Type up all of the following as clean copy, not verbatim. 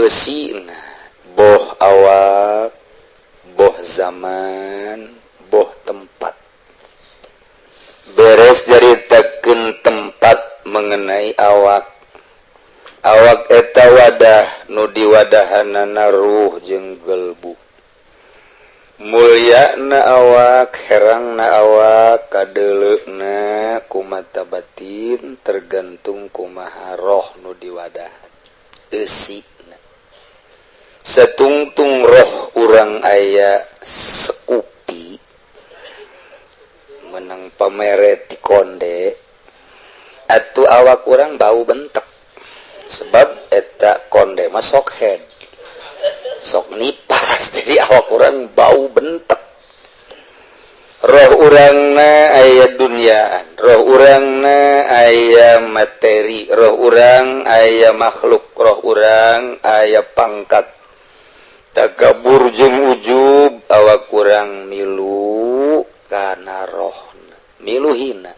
Eusina boh awak, boh zaman, boh tempat. Beres nyaritakeun tempat mengenai awak. Awak eta wadah nu diwadahanana ruh jeung gelbu. Mulia na awak, herang na awak, kadeleuna ku mata batin tergantung kumaha roh nu diwadahan, eusina. Satungtung roh urang aya Scoopy menang pamere ti konde atuh, awak urang bau bentek, sebab eta konde mah sok head, sok nipas, jadi awak urang bau bentek. Roh urangna aya duniaan, roh urangna aya materi, roh urang aya makhluk, roh urang aya pangkat, takabur jeung ujub. Awak urang milu kana roh, milu hina,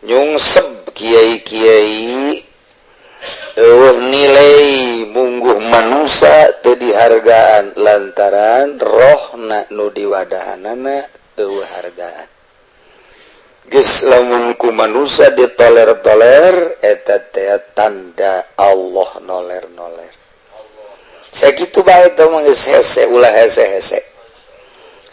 nyungsep. Kiai-kiai euweuh nilai, mungguh manusia teu dihargaan lantaran rohna nu diwadahanana euweuh hargaan. Geus lamun ku manusia ditoler-toler, eta teh tanda Allah noler-noler. Sakitu bae teh mah, geus hese, ulah hese-hese,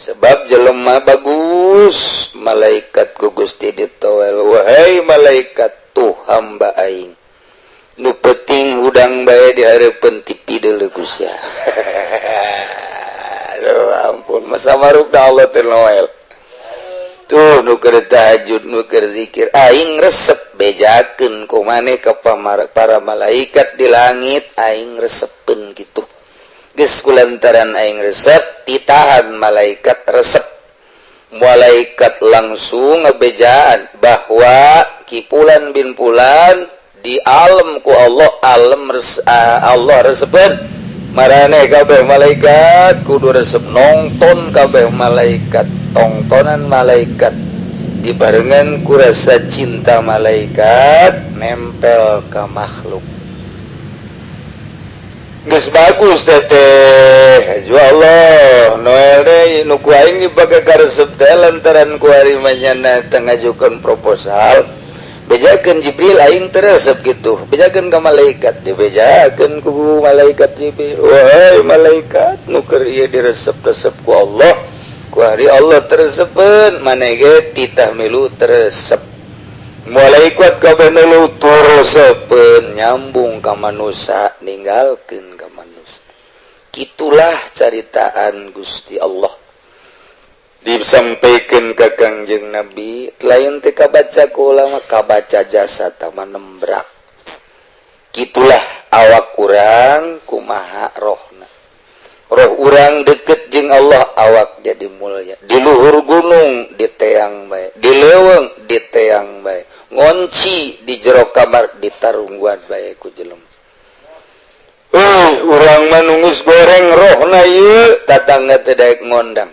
sebab jelema bagus, malaikat ku Gusti ditowel, "Wahai malaikat, tuh hamba aing nu penting hudang bae di hareupeun TV deuleu." Gusti, aduh ampun, masa maruk da Allah teh noel. Tuh nu keur tahajud, nu keur zikir, aing resep. Bejakeun ku maneh ka para malaikat di langit, aing resepeun gitu. Geus kulantaran aing resep, titahan malaikat resep, malaikat langsung ngebejaan bahwa Kipulan bin Pulan di alam ku Allah, alam res, Allah resepeun maraneh kabeh. Malaikat kudu resep, nonton kabeh malaikat, tongtonan malaikat dibarengan ku rasa cinta malaikat nempel ke makhluk. Geus bagus teteh. Ju Allah Noel deui nu ku aing dipake karesep teh lantaran ku ari mah nyana teh ngajukeun proposal. Bejakeun Jibril, aing teu resep gitu, bejakeun ka malaikat. Dibejakeun ku malaikat Jibril, "Wahai malaikat, nu keur ieu diresep-resep ku Allah, ku ari Allah teresepeun, maneh ge titah milu teresep." Malaikat kabeh milu teresepeun, nyambung ka manusia, ninggalkeun ka manusia. Gitulah caritaan Gusti Allah disampaikan ke Kangjeng Nabi. Lain teh kabaca ku ulama, kabaca jasa tama nembrak. Gitulah awak urang kumaha rohna. Roh urang deket jeung Allah, awak jadi mulia. Di luhur gunung diteang bae, di leuweung diteang bae, ngonci di jero kamar ditarungguan bae ku jelema. Urang mah nunggus goreng rohna ieu, tatangga teh daek ngondang.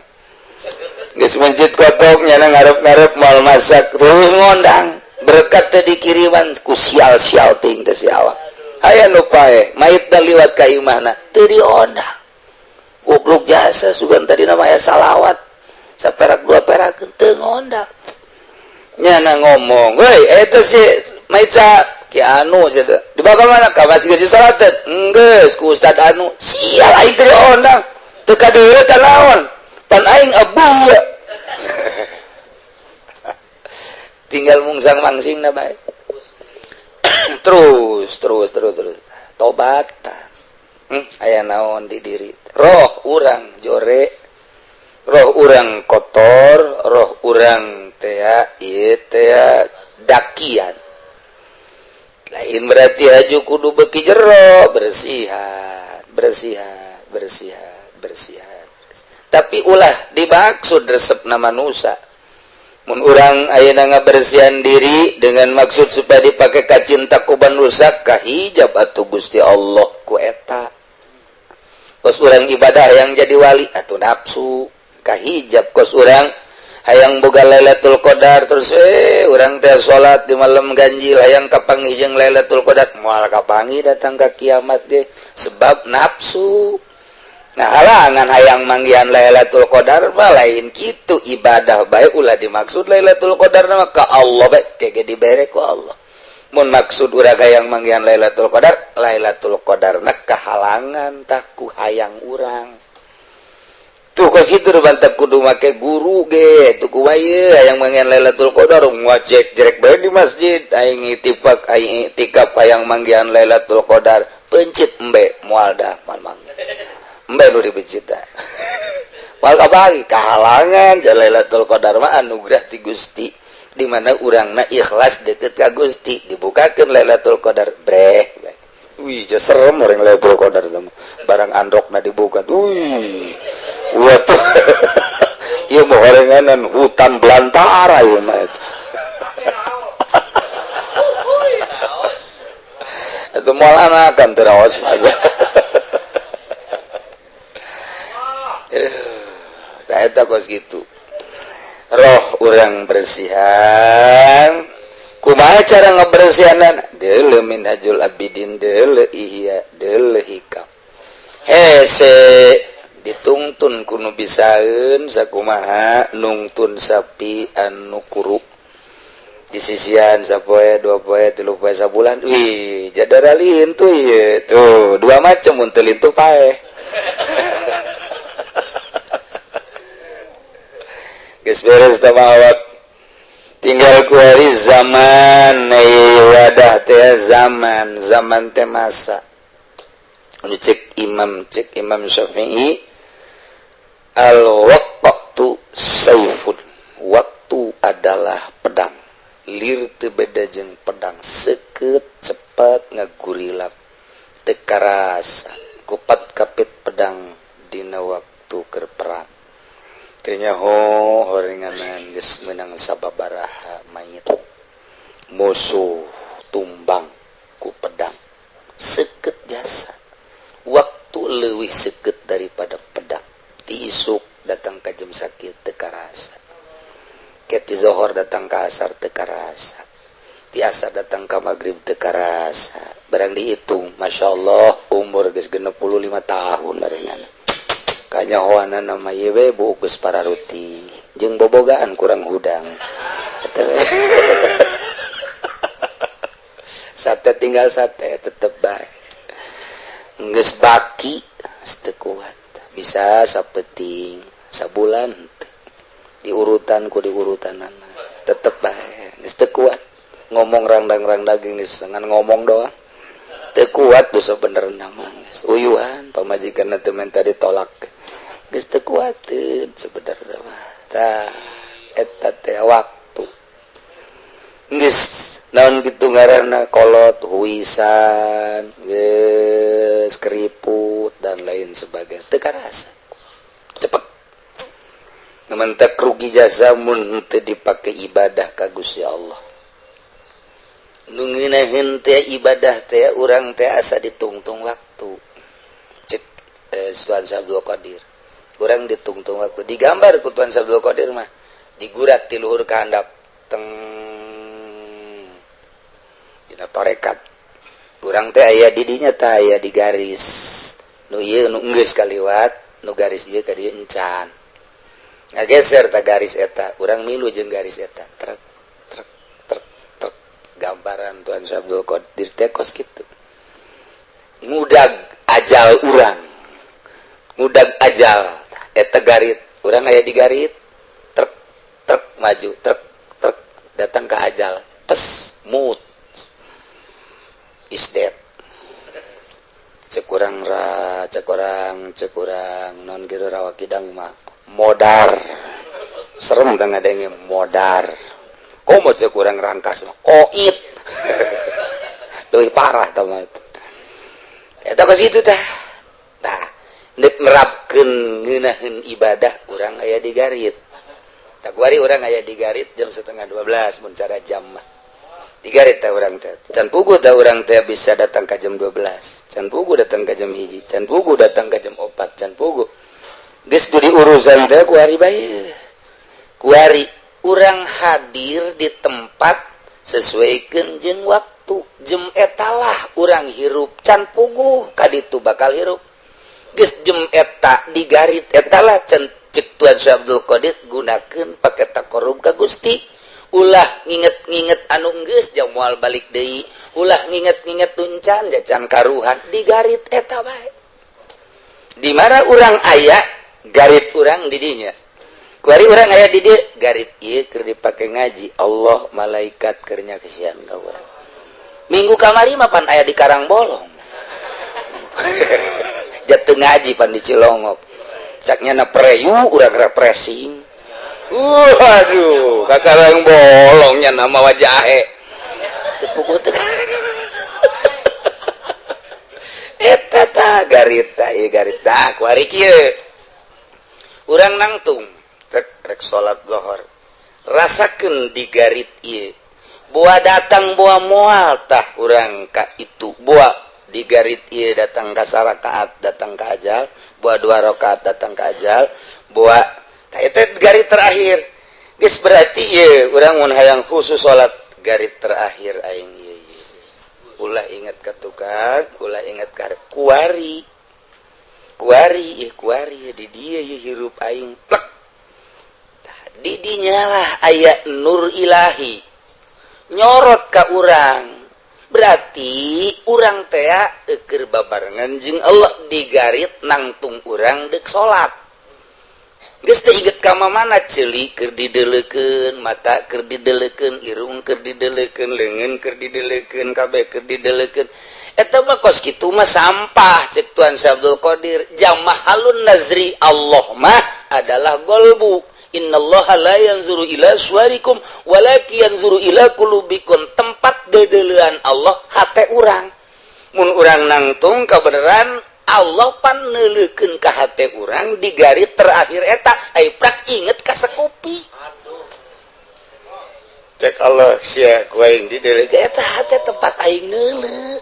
Geus mencit kotok, nyana ngarep-ngarep moal masak, terus ngondang. Berkat teh dikiriman ku sial-sial ting teh si awak. Aya nu paeh, mayit da liwat ka imahna teu diondang. Goblok jasa, sugan tadi nama aya salawat saperak dua perak teu ngondang. Nyana ngomong, "Woi, eta si mayit sa ki anu cenah. Dibawa mana ka masjid geus salat?" "Enggeus ku ustad anu." Sial, aing teu diondang. Teu kadeuleu teh naon? Pan aing abu. Tinggal mungsang mangsing na bae. Terus terus terus terus tobat. Aya naon di diri? Roh urang jore, roh urang kotor, roh urang tea ieu tea dakian. Lain berarti haju kudu beki jero, bersihan, bersihan, bersihan, bersihan, tapi ulah dimaksud resep na manusia. Mun urang ayeuna ngabersihan diri dengan maksud supaya dipakai kacinta ku manusia, kahijab atuh Gusti Allah ku eta. Kos urang ibadah yang jadi wali atau nafsu, kahijab. Kos urang hayang boga Lailatul Qadar, terus urang teh salat di malam ganjil hayang kapanggih jeung Lailatul Qadar, moal kapanggih datang ka kiamat deh. Sebab nafsu. Nah, halangan hayang manggihan Lailatul Qadar mah lain kitu, ibadah bae ulah dimaksud Lailatul Qadar mah ka Allah bae kege dibere ku Allah. Mun maksud urang hayang manggihan Lailatul Qadar, Lailatul Qadarna kahalangan tah ku hayang urang. Tuh kos kitu bantap kudu make guru ge tuh kumaha hayang manggihan Lailatul Qadar ngajek jerek bae di masjid aing ittifaq aing itikaf hayang manggihan Lailatul Qadar pencit embe moal dah moal manggih embe nu dipencit dah moal kabagi kahalangan Lailatul Qadar mah anugerah ti Gusti di mana urangna ikhlas deket ka Gusti dibukakeun Lailatul Qadar breh. Wih, serem orang Lailatul Qadar barang andokna dibuka. Wih, waduh. Ieu mah horenganan hutan belantara ieu mah. Itu moal anakan teu raos mah. Tah eta kos kitu. Roh urang bersihan. Kumaha cara ngebersihanan? Deuleu Minhajul Abidin, deuleu Ihya, deuleu Hikam. Hese ditungtun ku nu bisaeun sakumaha nungtun sapi anu kuru. Di sisian sapoe, dua poe, tilu poe, sabulan. Wih, jadara lintuh ieu. Tuh, dua macam mun teu lintuh paeh. Geus beres teh awak. Tinggal kuari zaman wadah teh zaman zaman teh masa. Cek Imam Syafi'i al waqtu saifun, waktu adalah pedang. Lir teu beda jeung pedang, seukeut cepat ngagurilap teu karasa kupat kapit pedang dina waktu keur perang. Teu nyaho horenganan geus meunang sababaraha mayit musuh tumbang ku pedang. Seukeut jasa waktu leuwih seukeut daripada pedang. Ti isuk datang ka jam sakieu teu karasa, ke ti zohor datang ka asar teu karasa, ti asar datang ka magrib teu karasa. Barang dihitung masyaallah umur geus 65 tahun barengan. Kanyahoana nama ieu we buuk geus pararuti jeung bobogaan kurang hudang. Sate tinggal sate tetep bae. Geus baki teu kuat. Bisa sapeting sabulan diurutan ku diurutanana tetep bae geus teu kuat. Ngomong rangdang-rang daging geus ngan ngomong doang. Teu kuat dosa bener nama geus uyuhan pamajikanna teu menta ditolak. Geus teu kuateun sebenarna mah. Tah eta teh waktu. Geus naon kitu ngaranna kolot huisan, geus keriput dan lain sebagainya. Teu karasa. Cepet. Mentek rugi jasa mun teu dipake ibadah ka Gusti Allah. Nu ngeunaheun teh ibadah teh urang teh asa ditungtung waktu. Cek Tuan Abdul Qadir. Urang ditungtung waktu. Digambar ku Tuan Abdul Qadir mah digurat ti luhur ka handap. Teng dina tarekat. Urang teh aya di dinya teh aya di garis. Nu ieu nu geus kaliwat, nu garis ieu ka dieu encan. Ngageser ta garis eta, urang milu jeung garis eta. Trek trek trek trek. Gambaran Tuan Abdul Qadir teh kos kitu. Ngudag ajal urang. Ngudag ajal eta garit, urang aya di garit. Trek trek maju, trek trek datang ke ajal. Pes mut. Is dead. Cekurang ra, cekurang, cekurang non kitu rawa kidang mah modar. Serem teh ngadenge modar. Komo cekurang rangkas mah koit. Leuwih parah tah mah itu. Eta kos kitu tah. Tah, nek nerapkeun ngeunaheun ibadah urang aya di garit. Tah kuari urang aya di garit jam 11:30 mun cara jam mah. Di garit tah urang teh. Can puguh tah urang teh bisa datang ka jam 12. Can puguh datang ka jam 1, can puguh datang ka jam 4, can puguh. Geus di urusan teh kuari bae. Kuari urang hadir di tempat sesuaikeun jeung waktu. waktu jem etalah urang hirup can puguh kaditu bakal hirup geus jem eta digarit etalah can cek Tuan Syekh Abdul Qadir gunakeun pake taqarrub ka Gusti ulah nginget-nginget anu geus jang moal balik deui ulah nginget-nginget tuncan jacan karuhan digarit eta bae di mana urang aya garit urang di dinya kuari urang aya di dieu garit ieu keur dipake ngaji Allah malaikat keur nyaksian ka urang minggu kamari mah pan aya di Karangbolong jatuh ngaji pan di Cilongok caknya na preyu urang refreshing. Waduh, ka Karangbolongnya nama wajahe teu puguh teu eta ta garita ieu garita kuari kieu urang nangtung rek rek salat zuhur rasakeun di garit ieu boa datang boa moal tah urang ka itu boa di garit ieu datang ka sarakaat datang ka ajal boa dua rakaat datang ka ajal boa tah eta garit terakhir geus berarti ieu urang mun hayang khusus salat garit terakhir aing ieu ulah ingat ka tukang ulah ingat ka kuari kuari ieu kuari di dieu ieu hirup aing plek tah di dinya lah aya nur ilahi nyorot ka urang berarti urang tea keur babarengan jeung Allah digarit nangtung urang deuk salat geus teu inget ka mana ceuli keur dideleukeun mata keur dideleukeun irung keur dideleukeun leungeun keur dideleukeun kabeh keur dideleukeun eta mah kos kitu mah sampah cek Tuan Syekh Abdul Qadir jamahalun nazri Allah mah adalah golbu innallaha la yanzuru ila suwarikum walakin yanzuru ila qulubikum tempat dedeleuan Allah hate urang mun urang nangtung kabeneran Allah pan neuleukeun ka hate urang di garit terakhir eta ai prak inget ka sekupi cek Allah sia ku aing dideleukeun eta hate tempat aing neuleuh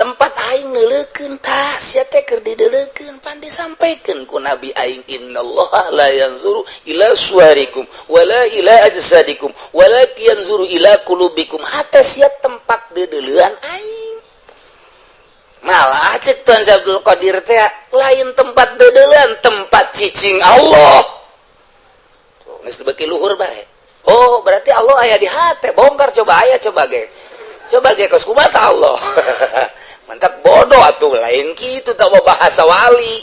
tempat aing neuleukeun tah sia teh keur dideleukeun pan disampaikeun ku nabi aing innallaha la yanzuru ila suwarikum wala ila ajsadikum walakin yanzuru ila qulubikum hate sia tempat dedeleuan aing malah cek Tuan Abdul Qadir teh lain tempat dedeuleun tempat cicing Allah tuh geus beuki luhur bae oh berarti Allah aya di hate bongkar coba aya coba ge kos kumaha Allah mantap bodoh atuh lain kitu tah bahasa wali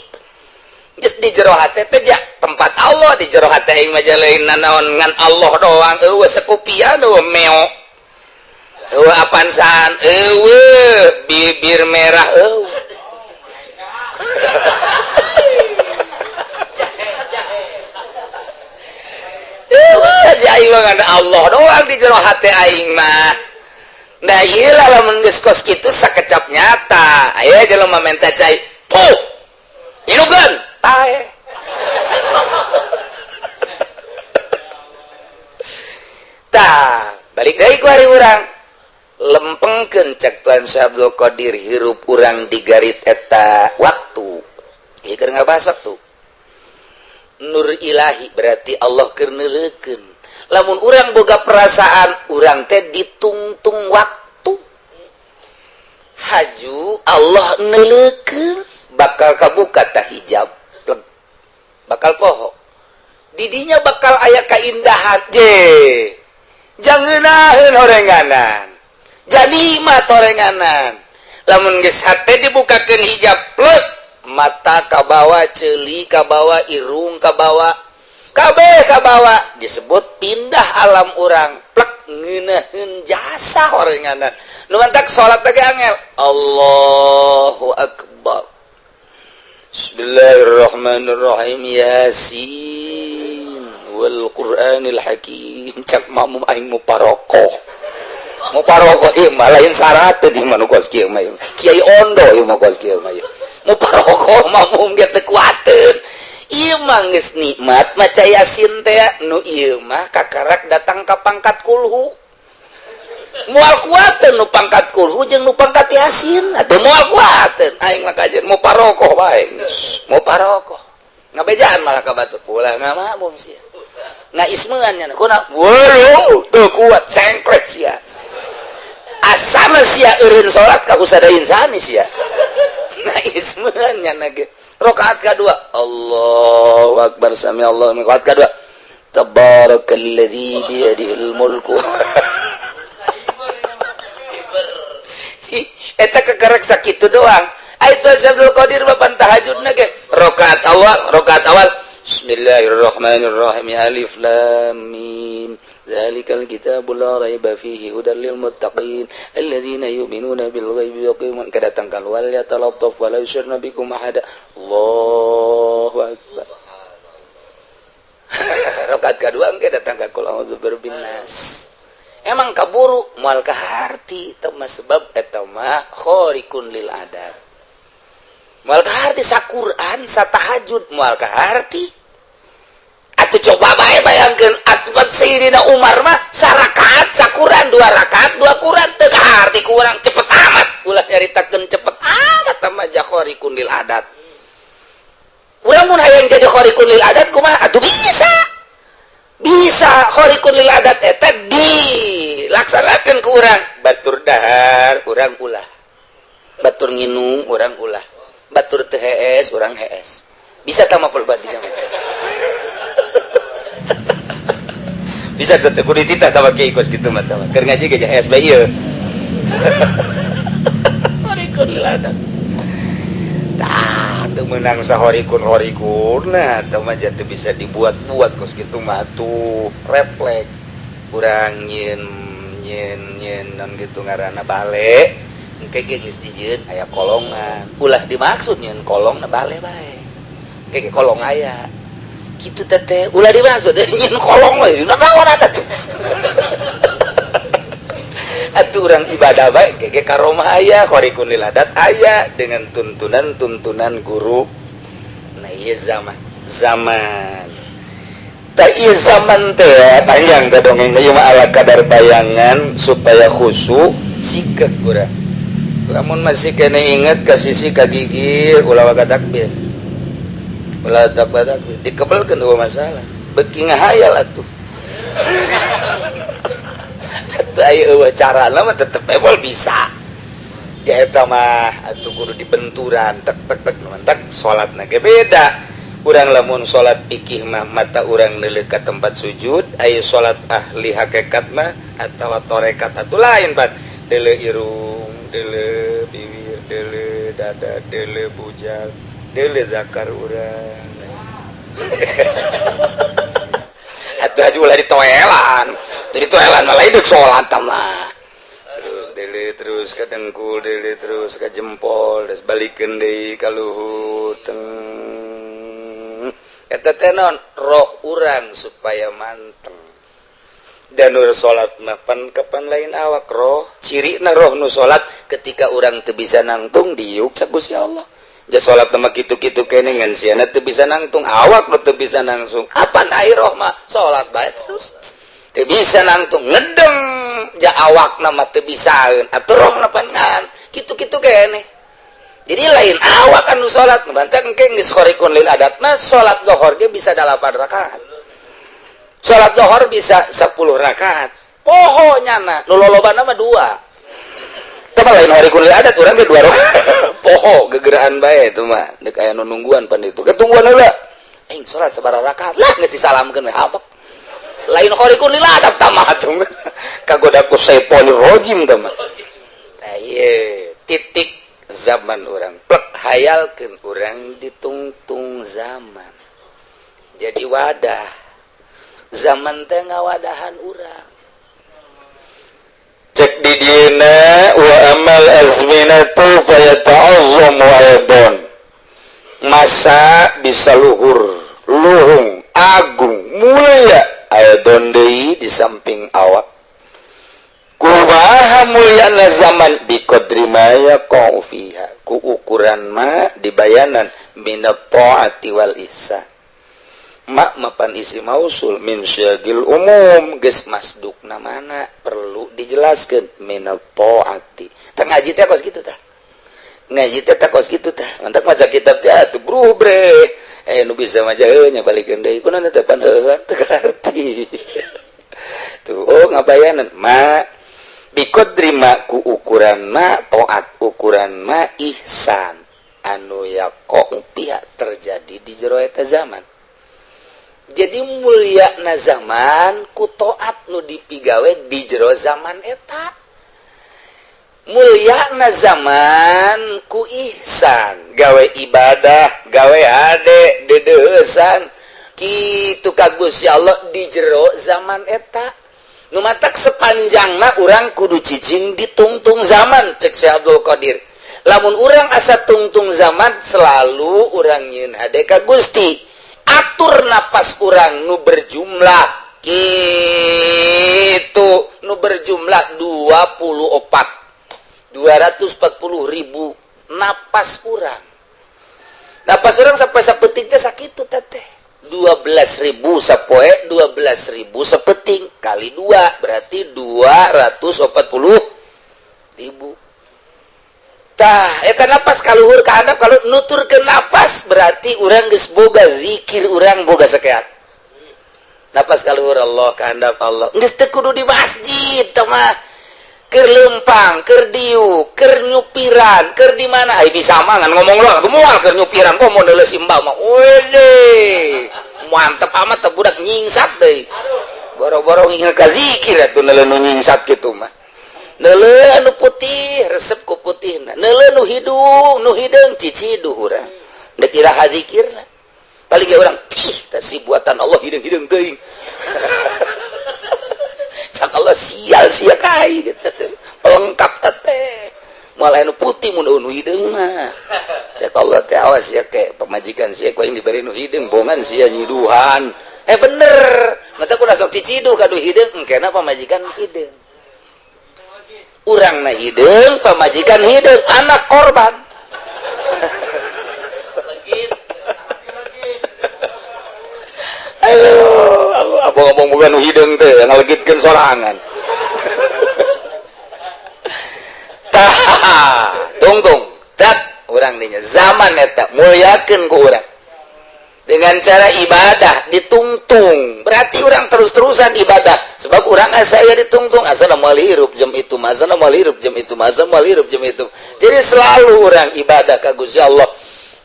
geus di jero hate teh tempat Allah di jero hate aing mah lain nanaon ngan Allah doang eueuh sekupian eueuh meo eueuh apansaan eueuh bibir merah eueuh eueuh aja aing mah ngan Allah doang di jero hate aing mah nah ieu lah lamun geus kos kitu sakecap nyata aya jelema menta cai puh inukeun tae tah balik deui ku ari urang lempengkeun cek Tuan Syekh Abdul Qadir hirup urang di garit eta waktu ieu keur ngabahas waktu nur ilahi berarti Allah keur neuleukeun lamun urang boga perasaan urang teh ditungtung waktu haju Allah neuleukeun bakal kabuka tah hijab bakal poho didinya bakal aya kaindahan je jangenaheun horenganan jadi mah torenganan lamun geus hate dibukakeun hijab plek mata kabawa ceuli kabawa irung kabawa kabeh kabawa disebut pindah alam urang plek ngeunaheun jasa horenganan nu mantak salat teh angel Allahu akbar Bismillahirrahmanirrahim Yasin wal Qur'anil Hakim cak makmum aing muparokoh muparokoh ieu mah lain syarat di mah nu kos kieu mah kiai ondo ieu mah kos kieu mah muparokoh makmum ge teu kuateun ieu mah geus nikmat maca Yasin teh nu ieu mah kakarak datang ka pangkat kulhu moal kuateun nu pangkat kulhu jeung nu pangkat Yasin atuh moal kuateun aing mah kajeun muparokoh bae muparokoh ngabejaan malah ka batur ulah ngamakmum sia ngaismean nya kuna waduh teu kuat sengkret sia Asana sia eureun salat ka usadain sani sia. Nah, ismeun nya ge. Rakaat kedua, Allahu akbar, sami Allah. Rakaat kedua, tabarakalladzi biyadihil mulku. Eta kekerek sakitu doang. Ai tu Abdul Qadir bapan tahajudna ge rakaat awal, rakaat awal bismillahirrahmanirrahim, alif lam mim, dzalikal kitabul la raiba fihi hudal lil muttaqin alladzina yu'minuna bil ghaibi wa yuqimuna kadatang kal wal yatalattaf wa la yushirna bikum ahada. Allahu akbar. Rakaat kedua engke datang ka qul a'udzu birabbin nas. Emang kaburu moal kaharti teu mah, sebab eta mah khariqun lil adat. Moal kaharti saquran satahajud moal kaharti. Atuh coba bae bayangkeun atuh Sayyidina Umar mah sarakaat sakuran, dua rakaat dua kuran teu kaharti ku urang, cepet amat ulah nyaritakeun cepet amat mah khariqun lil adat. Urang mun hayang jadi khariqun lil adat kumaha? Atuh bisa. Bisa khariqun lil adat eta dilaksanakeun ku urang. Batur dahar urang ulah. Batur nginum urang ulah. Batur teu hees urang hees. Bisa tah mah pribadi. Bisa teh kudu dititah tah kiai kos kitu mah tah. Keur ngaji ge hees bae ieu. Khariqun lil adat. Tah teu meunang sahorikun horikun nah teu mah teu bisa dibuat-buat kos kitu mah tuh refleks. Urang nyieun nyieun nyieun non gitu ngaranna bale. Engke ge geus dijieun aya kolongan. Ulah dimaksud nyieun kolongna bale bae. Engke ge kolong aya. Kitu teh ulah dimaksud nyieun kolong we. Naon atuh. Atuh urang ibadah bae ge karomah aya, khariqun lil adat aya dengan tuntunan-tuntunan guru. Nah ieu zaman zaman tah ieu zaman teh panjang teh dongeng ieu mah ala kadar bayangan supaya khusyuk sikep urang. Lamun masih kene inget ka sisi ka gigir ulah waga takbir. Ulah takbir dikebelkeun eueuh masalah. Beuki ngahayal atuh. Atuh aya eueuh carana mah tetep ebol bisa. Ya eta mah atuh kudu dibenturan tek tek tek mantak salatna ge beda. Urang lamun salat fikih mah mata urang neuleuh ka tempat sujud, aya salat ahli hakikat mah atawa tarekat atuh lain pan. Deuleu irung, deuleu bibir, deuleu dada, deuleu bujal, deuleu zakar urang. Atuh aja ulah ditoelan. Jadi toelan malah hidup sholat mah. Terus deuleu terus ka dengkul, deuleu terus ka jempol, terus balikeun deui ka luhur teng. Eta teh naon? Roh urang supaya manteng. Dan nur salat mah pan kapan lain awak roh, cirina roh nu salat ketika urang teu bisa nangtung diuk sa Gusti Allah. Ja salat mah kitu-kitu kene ngan siana teu bisa nangtung, awak nu teu bisa langsung. Apan ai roh mah salat bae terus. Teu bisa nangtung ngedem ja awakna mah teu bisaeun, atuh rohna pan ngan kitu-kitu kene. Jadi lain awak anu salat, bantak engke geus khariqun lil adat mah salat zuhur ge bisa 8 rakaat. Salat zuhur bisa 10 rakaat. Poho nyana, nu lolobana mah 2. Teu lain khariqun lil adat urang ge 2 rakaat. Poho gegeraan bae itu mah, deuk aya nu nungguan pan itu. Ketungguan heula. Aing salat sabaraha rakaat lah geus disalamkeun we habek. Lain khariqun lil adat tah mah atuh. Kagoda ku setonir rajim tah mah. Tah ieu titik zaman urang plek hayalkeun urang ditungtung zaman. Jadi wadah zaman teh ngawadahan urang. Cek di dieuna wa amal azminatu fayata'azzamu aidon. Masa bisa luhur, luhung, agung, mulia aidon deui di samping awak. Kumaha mulyana zaman biqadri ma yaqa'u fiha, ku ukuran ma dibayanan minat ta'ati wal ihsan. Mak mapan isi mausul min syagil umum geus masdukna mana perlu dijelaskeun minat ta'ati. Tah ngaji teh kos kitu tah. Ngaji teh kos kitu tah. Mantak maca kitab teh atuh bruh bre. Nu bisa maca heuh nya balikeun deui kunaon teh pan heueuh teu ngarti. Tuh oh ngabayanan ma Biqadri ma, ku ukuran ma taat, ukuran ma ihsan anu yaqa'u pihak terjadi di jero eta zaman. Jadi mulia na zaman ku taat nu dipigawe di jero zaman eta, mulia na zaman ku ihsan, gawe ibadah, gawe hade dedesan kitu ka Gusti Allah di jero zaman eta. Nu matak sepanjangna urang kudu cicing ditungtung zaman. Cek Syekh Abdul Qadir, lamun urang asa tungtung zaman, selalu urang nyieun hade ka Gusti. Atur napas urang nu berjumlah gitu, nu berjumlah 24 240 ribu napas urang. Napas urang sampai sapeting teh sakitu teteh, 12.000 sapoe, 12.000 sapeting, kali dua berarti 240 ribu. Tah, eta napas kaluhur ka handap. Kalau nuturkeun napas berarti urang geus boga zikir, urang boga sakeat. Napas kaluhur Allah, ka handap Allah, geus teu kudu di masjid teh mah. Keur lempang, keur diuk, keur nyupiran, keur di mana ai bisa mah ngan ngomong lo atuh moal keur nyupiran. Kok model si Mbak mah, wede, mantep amat teh budak, nyingsat deui. Boro-boro nginget ka zikir atuh neuleuh nu nyingsat kitu mah. Neuleuh anu putih, resep ku putihna. Neuleuh nu hidung, nu hideung, ciciduh urang. Dek iraha zikirna? Paling ge urang, ih, tah si buatan Allah hideung-hideung teuing. Cak Allah, sial sia kai gitu. Pelengkap teh moal anu putih mun nu hideung mah. Cek Allah teh, awas ya ke pamajikan sia ku aing diberi nu hideung, bongan sia nyiduhan. Eh, bener, mata ku sok ciciduh ka nu hideung, engkena pamajikan hideung. Urang na hideung, pamajikan hideung, anak korban. Legit. Aduh, abang-abang bukan nu hideung teh ngalegitkeun sorangan. Tah, tungtung tak urang dinya zaman eta muliakeun ku urang dengan cara ibadah ditungtung. Berarti urang terus-terusan ibadah sebab urang asa ya ditungtung, asa moal hirup jam itu, masa moal hirup jam itu, masa moal hirup jam itu. Jadi selalu urang ibadah ka Gusti Allah,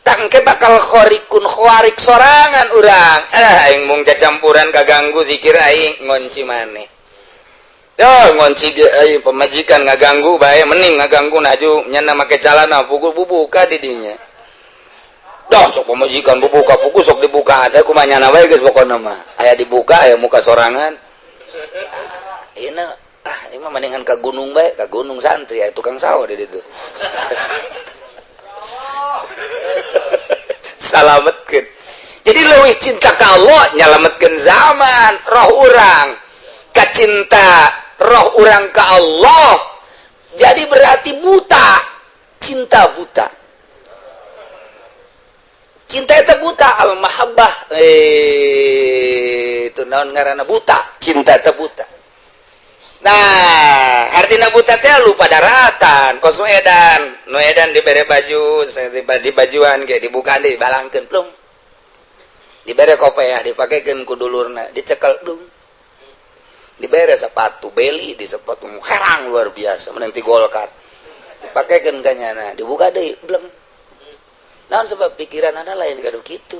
tangke bakal khorikun khawarik sorangan urang. Eh, aing mung cacampuran kaganggu zikir aing, ngonci maneh. Yo ngonci ge aing pemajikan ngaganggu bae, mending ngaganggu naju nyana make calana pukul bubuka di dinya. Dah sok pemajikan bubuka puku sok dibuka, ada kumaha nyana wae geus pokona mah. Aya dibuka, aya muka sorangan. Ini ah, ini mah mendingan ke gunung bae, ke gunung santri aya tukang sawah di ditu. Salametkeun. Jadi leuwih cinta ka Allah nyalametkeun zaman roh urang. Kacinta roh urang ka Allah. Jadi berarti buta, cinta buta. Cinta itu buta, al mahabbah itu naon ngaranna buta, cinta itu buta. Nah, artinya buta teh lupa daratan, kos nu edan, nu edan dibere baju, di bajuan ge dibuka dibalangkeun plung. Dibere kopeah dipakekeun ku dulurna, dicekel plung. Dibere sepatu beli di sepatu herang luar biasa, menanti Golkar. Dipakekeun ka nyana, dibuka deui bleng. Naon sebab pikiran anda lain gaduh kitu.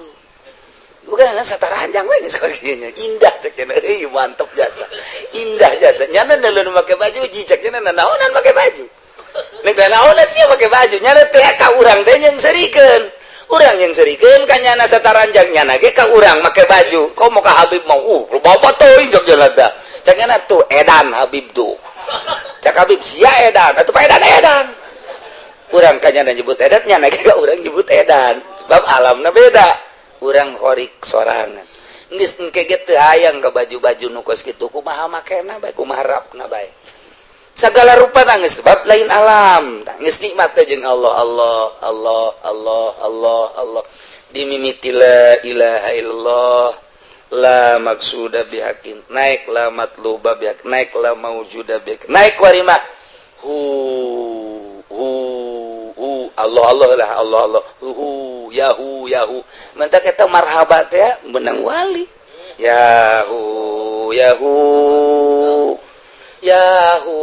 Bukan sataranjang we geus indah cek cenah, euy mantep jasa. Indah jasa. Nyana neuleuh make baju ji cek cenah, naonan make baju. Nek naonan sia make baju, nyana teh ka urang teh nyeungseurikeun. Urang nyeungseurikeun ka nyana sataranjang, nyana ge ka urang make baju. Kok mau ka Habib mau, bapak teuing cek cenah teh. Cek cenah tuh edan Habib tuh. Cek Habib sia edan, atuh edan edan. Urang ka nyana nyebut edan, nyana ge ka urang nyebut edan. Sebab alamna beda. Urang horik sorangan. Geus engke ge teu hayang ka baju-baju nu kos kitu, kumaha makena bae, kumaha rapna bae. Segala rupa nangis sebab lain alam. Geus nikmat teh jeung Allah, Allah, Allah, Allah, Allah, Allah. Dimimiti la ilaha illallah, la maksuda bihakin, naik la matluba bihak, naik la maujuda bihak, naik warima hu hu hu Allah Allah lah Allah Allah hu hu yahu yahu. Mentak eta marhaba teh menang wali. Yahu yahu yahu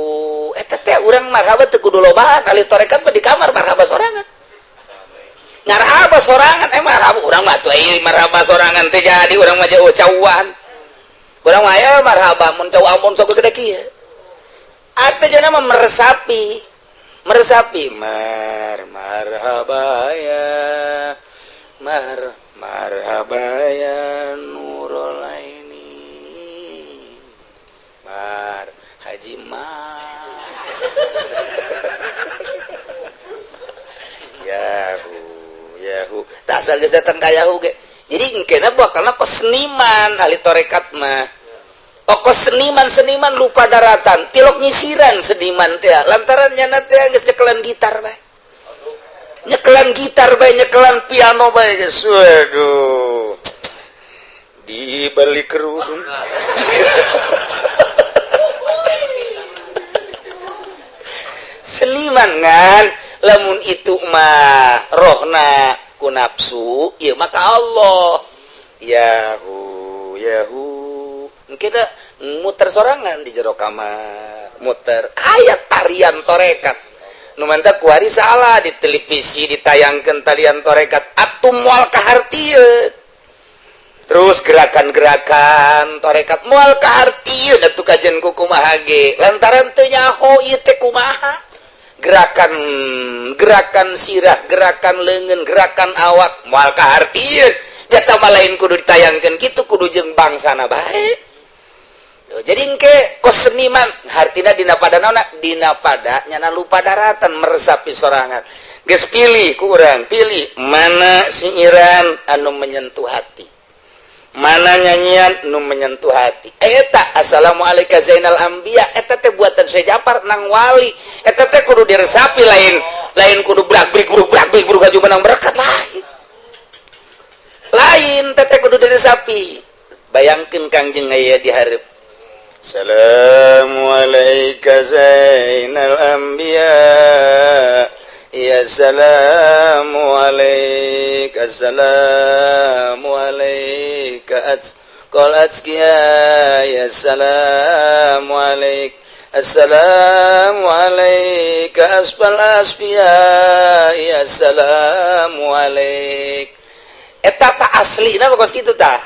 eta. Eta teh urang marhaba teu kudu lobaan, ahli tarekat mah di kamar marhaba sorangan. Marhaba sorangan, marhaba urang mah tuh marhaba sorangan teh jadi urang mah jauh cauan. Urang mah aya marhaba mun cau ampun sok gede kieu. Atuh jana mah meresapi. Meresapi marhaba ya marhaba ya nurul aini mar haji ma yahu yahu tak asal geus datang ka yahu ge. Jadi engkena bakalna keseniman ahli tarekat mah. Oko seniman-seniman lupa daratan tilok nyisiran seniman teh lantaran nyana teh geus nyekelan gitar bae. Nyekelan gitar bae, nyekelan piano bae geus. Waduh. Dibeli kerudung. Seniman ngan lamun itu mah rohna ku nafsu ieu maka Allah. Yahu yahu kita muter sorangan di jero kamar, muter ayat tarian torekat. Nu mantap kuari salah di televisi ditayangkeun tarian torekat atuh moal kahartieun. Terus gerakan-gerakan torekat moal kahartieun atuh kajian ku kumaha ge. Lantaran teu nyaho ieu teh kumaha. Gerakan gerakan sirah, gerakan leungeun, gerakan awak moal kahartieun. Jata mah lain kudu ditayangkeun kitu kudu jeung bangsana bae. Jadi engke kos seniman hartina dina pada naona dina pada nyana lupa daratan meresapi sorangan. Geus pilih ku urang, pilih mana sinyiran anu menyentuh hati. Mana nyanyian anu menyentuh hati. Eta assalamualaikum Zainal Anbiya eta teh buatan Syekh Japar nang wali. Eta teh kudu diresapi lain lain kudu brak-brik bruk brak-brik bruk aju menang berkat lain. Lain teh kudu diresapi. Bayangkeun Kangjeng aya di hareup. Assalamualaikum Zainal Anbiya ya assalamualaikum assalamualaikum qul atskiya ya assalamualaikum assalamualaikum asfal asfiya ya assalamualaikum. Eta ta aslina kos kitu tah.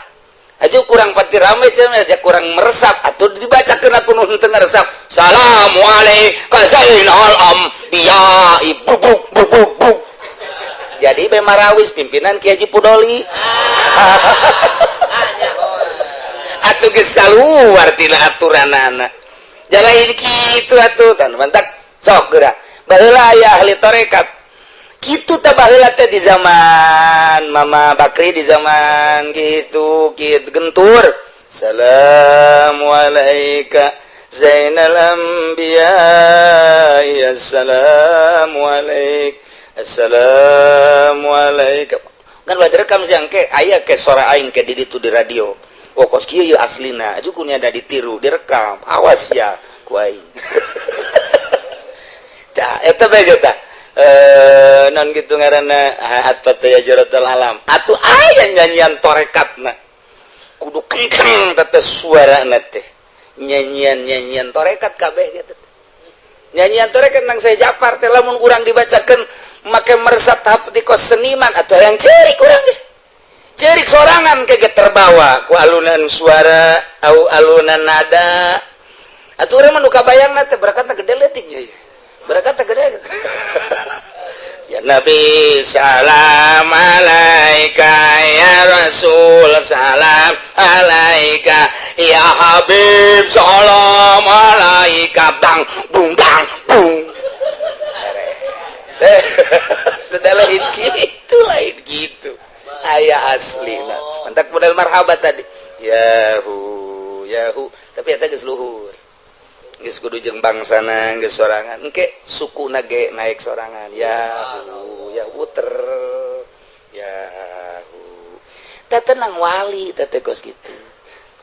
Aja kurang pati rame cenah aja kurang meresap atuh dibacakeun aku nu henteu ngaresap. Assalamualaikum Zainal Anbiya buk buk buk buk. Jadi be marawis pimpinan Ki Haji Pudoli. Atuh geus kaluar tina aturanana. Jalain kitu atuh tan mantak sok geura. Baheula aya ahli tarekat. Kitu teh baheula teh di zaman Mama Bakri di zaman gitu gitu gentur. Assalamualaikum Zainal Anbiya ya assalamualaikum assalamualaikum. Kan bae direkam siang ke aya ke suara aing ke di ditu di radio. Oh kos kieu ieu aslina aju kunya ada ditiru direkam. Awas ya ku aing. Tah eta bae tah. Non gitu ngaranna atau ya jaratul alam atuh aya nyanyian torekatna kudu kenceng teh suarana teh nyanyian-nyanyian torekat kabeh gitu nyanyian torekat nang saya Japar teh lamun urang dibacakeun make meresap tahap di kos seniman atau yang cerik urang ge cerik sorangan ke terbawa ku alunan suara au alunan nada atuh urang mah nu kabayangna teh berakatna gede leutik nya berakatna gede. Ya Nabi salam alaika ya Rasul salam alaika ya Habib salam alaika bang bung bang bung. Tidak lain gitu lain gitu aya asli nah mantak model marhaba tadi yahu yahu tapi eta geus luhur geus kudu jeung bangsana geus sorangan engke sukuna ge naik sorangan yahu yahu ter yahu teh tenang wali teh teh kos kitu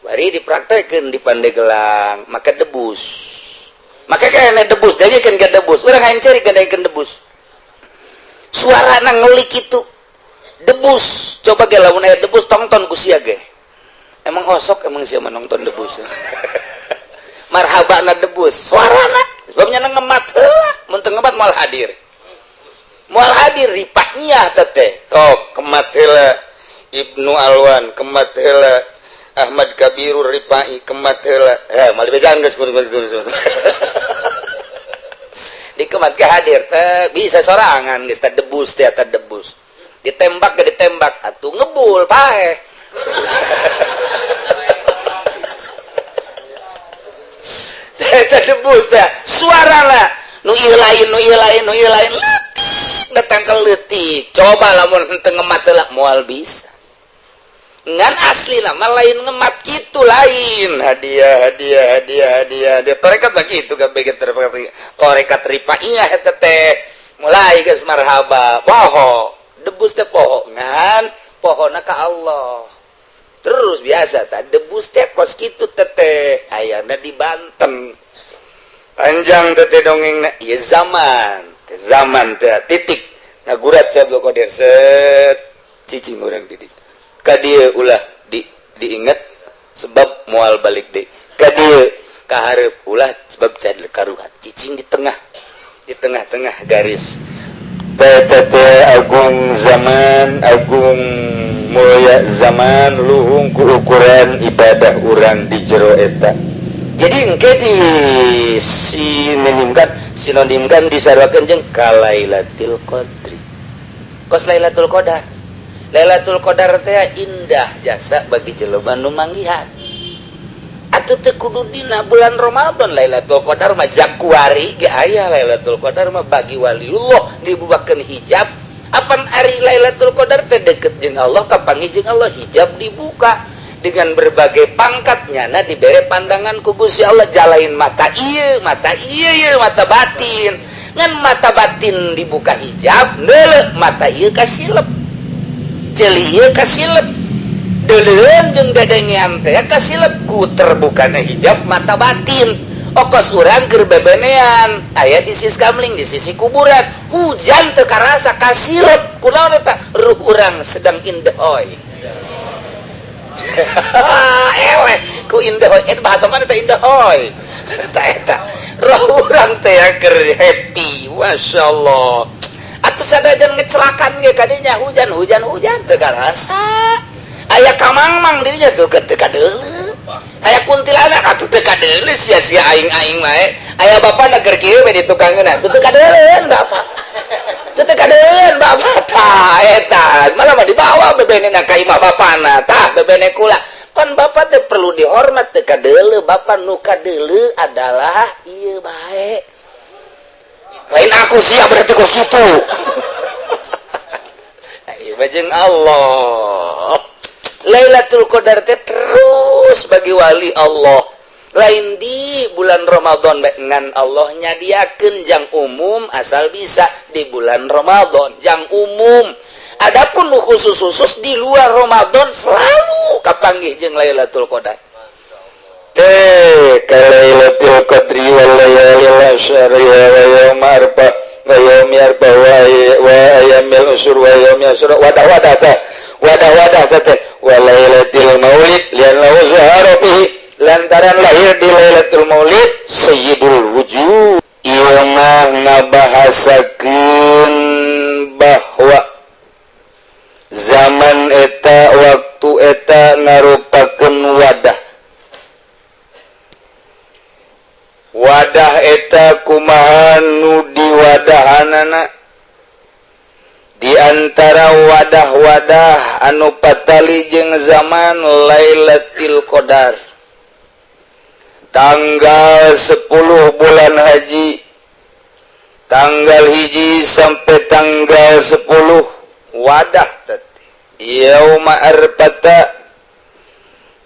bari dipraktekeun di Pandeglang maka debus maka kene debus danyekeun ka debus urang hayang ceurik gandaikeun debus suarana ngelik kitu debus coba ge lamun aya debus tongton ku sia ge emang osok emang sia menonton debus marhaba na debus suarana Sebabnya ngemat heula, mun teu ngemat moal hadir. Moal hadir ripaknya teh. Oh, kemat heula Ibnu Alwan, kemat heula Ahmad Kabirur Ripai, kemat heula. Eh, moal dibejaan geus dikemat ke hadir teh bisa sorangan geus teh debus teh eta debus. Ditembak ge ditembak atuh ngebul paeh. Eta debus teh suarana nu ieu lain nu ieu lain nu ieu lain leutik datang ke leutik. Coba lamun henteu ngemat heula moal bisa. Ngan asli nama lain ngemat kitu lain hadiah hadiah hadiah hadiah dia torekat lagi itu kabeh torekat ripaiyah eta teh mulai geus marhaba poho debus teh poho ngan pohona ka Allah terus biasa tah debus teh kos kitu teteh ayana di Banten panjang teteh dongengna ieu zaman teh zaman teh titik ngagurat Abdul Qadir set cicing urang di dieu ka dieu ulah di diinget sebab moal balik deui ka dieu ka hareup ulah sebab cadel karuhan cicing di tengah di tengah-tengah garis PTT agung zaman agung mulia zaman luhung ku ukuran ibadah urang di jero eta. Jadi engke di sinonimkan sinonimkan disaruakeun jeung ka Lailatul Qadri. Kos Lailatul Qadar. Lailatul Qadar teh indah jasa bagi jelema nu manggihan. Atuh teu kudu dina bulan Ramadan Lailatul Qadar mah jakuari ge aya Lailatul Qadar mah bagi waliullah dibukakeun hijab. Apan ari Lailatul Qadar teh deket jeung Allah kapanggih jeung Allah hijab dibuka dengan berbagai pangkat nyana dibere pandangan ku Gusti Allah jalain mata ieu mata ieu ieu mata batin ngan mata batin dibuka hijab neuleuh mata ieu kasilep ceuli ieu kasilep deuleueun jeung dedengean teh kasilep ku terbukana hijab mata batin okos urang keur bebenean aya di sisi kamling di sisi kuburan hujan teu karasa kasilep kunaon eta ruh urang sedang indehoy. Eleh ku indehoy eta bahasa mana teh indehoy eta eta roh urang teh keur happy masyaallah atuh sadajan ngecelakan ge kadinya hujan hujan hujan teu karasa aya kamangmang dirinya tuh teu kadeuleu aya kuntilanak atuh teu kadeuleu sia-sia aing-aing wae aya bapana keur kieu we di tukangeun atuh teu kadeuleun bapak teu teu kadeuleun bapak tah eta malah mah dibawa bebenena ka imah bapana tah bebene kula kan bapak teh perlu dihormat teu kadeuleu bapak nu kadeuleu adalah ieu bae lain aku siap berarti kos kitu ieu mah jeung Allah Lailatul Qadar teh terus bagi wali Allah lain di bulan Ramadan ngan Allah nyadiakeun jang umum asal bisa di bulan Ramadan jang umum adapun nu khusus-khusus di luar Ramadan selalu kapanggih jeung Lailatul Qadar teh ka Lailatul Qadri wal layalil asyri wa yaum arba wa yaumi arba wa ayyamil usur wa yaumi asyura wadah-wadah teh wadah-wadah teh wa lailatul maulid li'annahu zahara fihi lantaran lahir di Lailatul Maulid Sayyidul Wujud ieu mah ngabahasakeun bahwa zaman eta waktu eta ngarupakeun wadah wadah eta kumaha nu diwadahanana di antara wadah-wadah anu patali jeung zaman Lailatul Qadar tanggal 10 bulan haji tanggal 1 sampai tanggal 10 wadah teh yauma arfata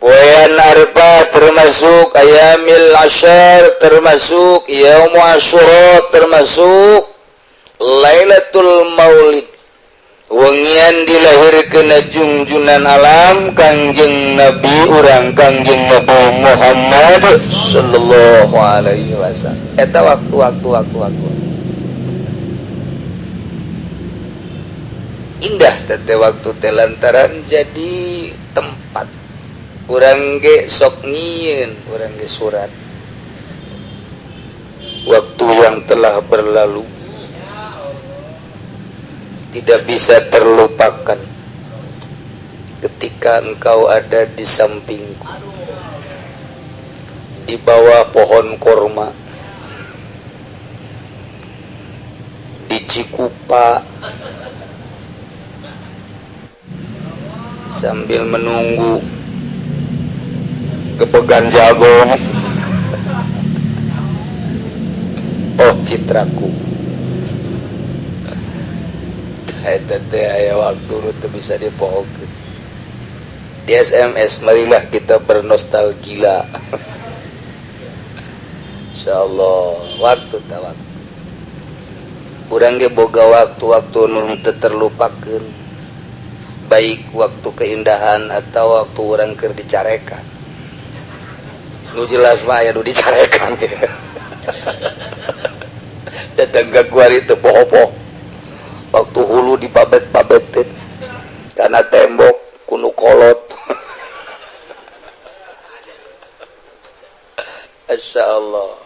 poean arfah termasuk ayamil asyar termasuk yaumu asyura termasuk Lailatul Maulid wengian dilahirkeun junjunan alam Kangjeng Nabi urang Kangjeng Nabi Muhammad sallallahu alaihi wasallam eta waktu waktu waktu waktu indah teh waktu teh lantaran jadi tempat urang ge sok nyieun urang ge surat waktu yang telah berlalu tidak bisa terlupakan ketika engkau ada di sampingku di bawah pohon korma di Cikupa sambil menunggu gebegan jago. Oh citraku, eta teh aya waktu nu teu bisa dipohokeun. Di SMS marilah kita bernostalgia. Insyaallah waktu ta waktu. Urang ge boga waktu-waktu nu teu terlupakeun. Baik waktu keindahan atau waktu urang keur dicarekan. Nu jelas mah aya nu dicarekan. Datang ke kuari teu poho-poho. Waktu hulu dibabet-babetin karena tembok kunu kolot. Masya Allah.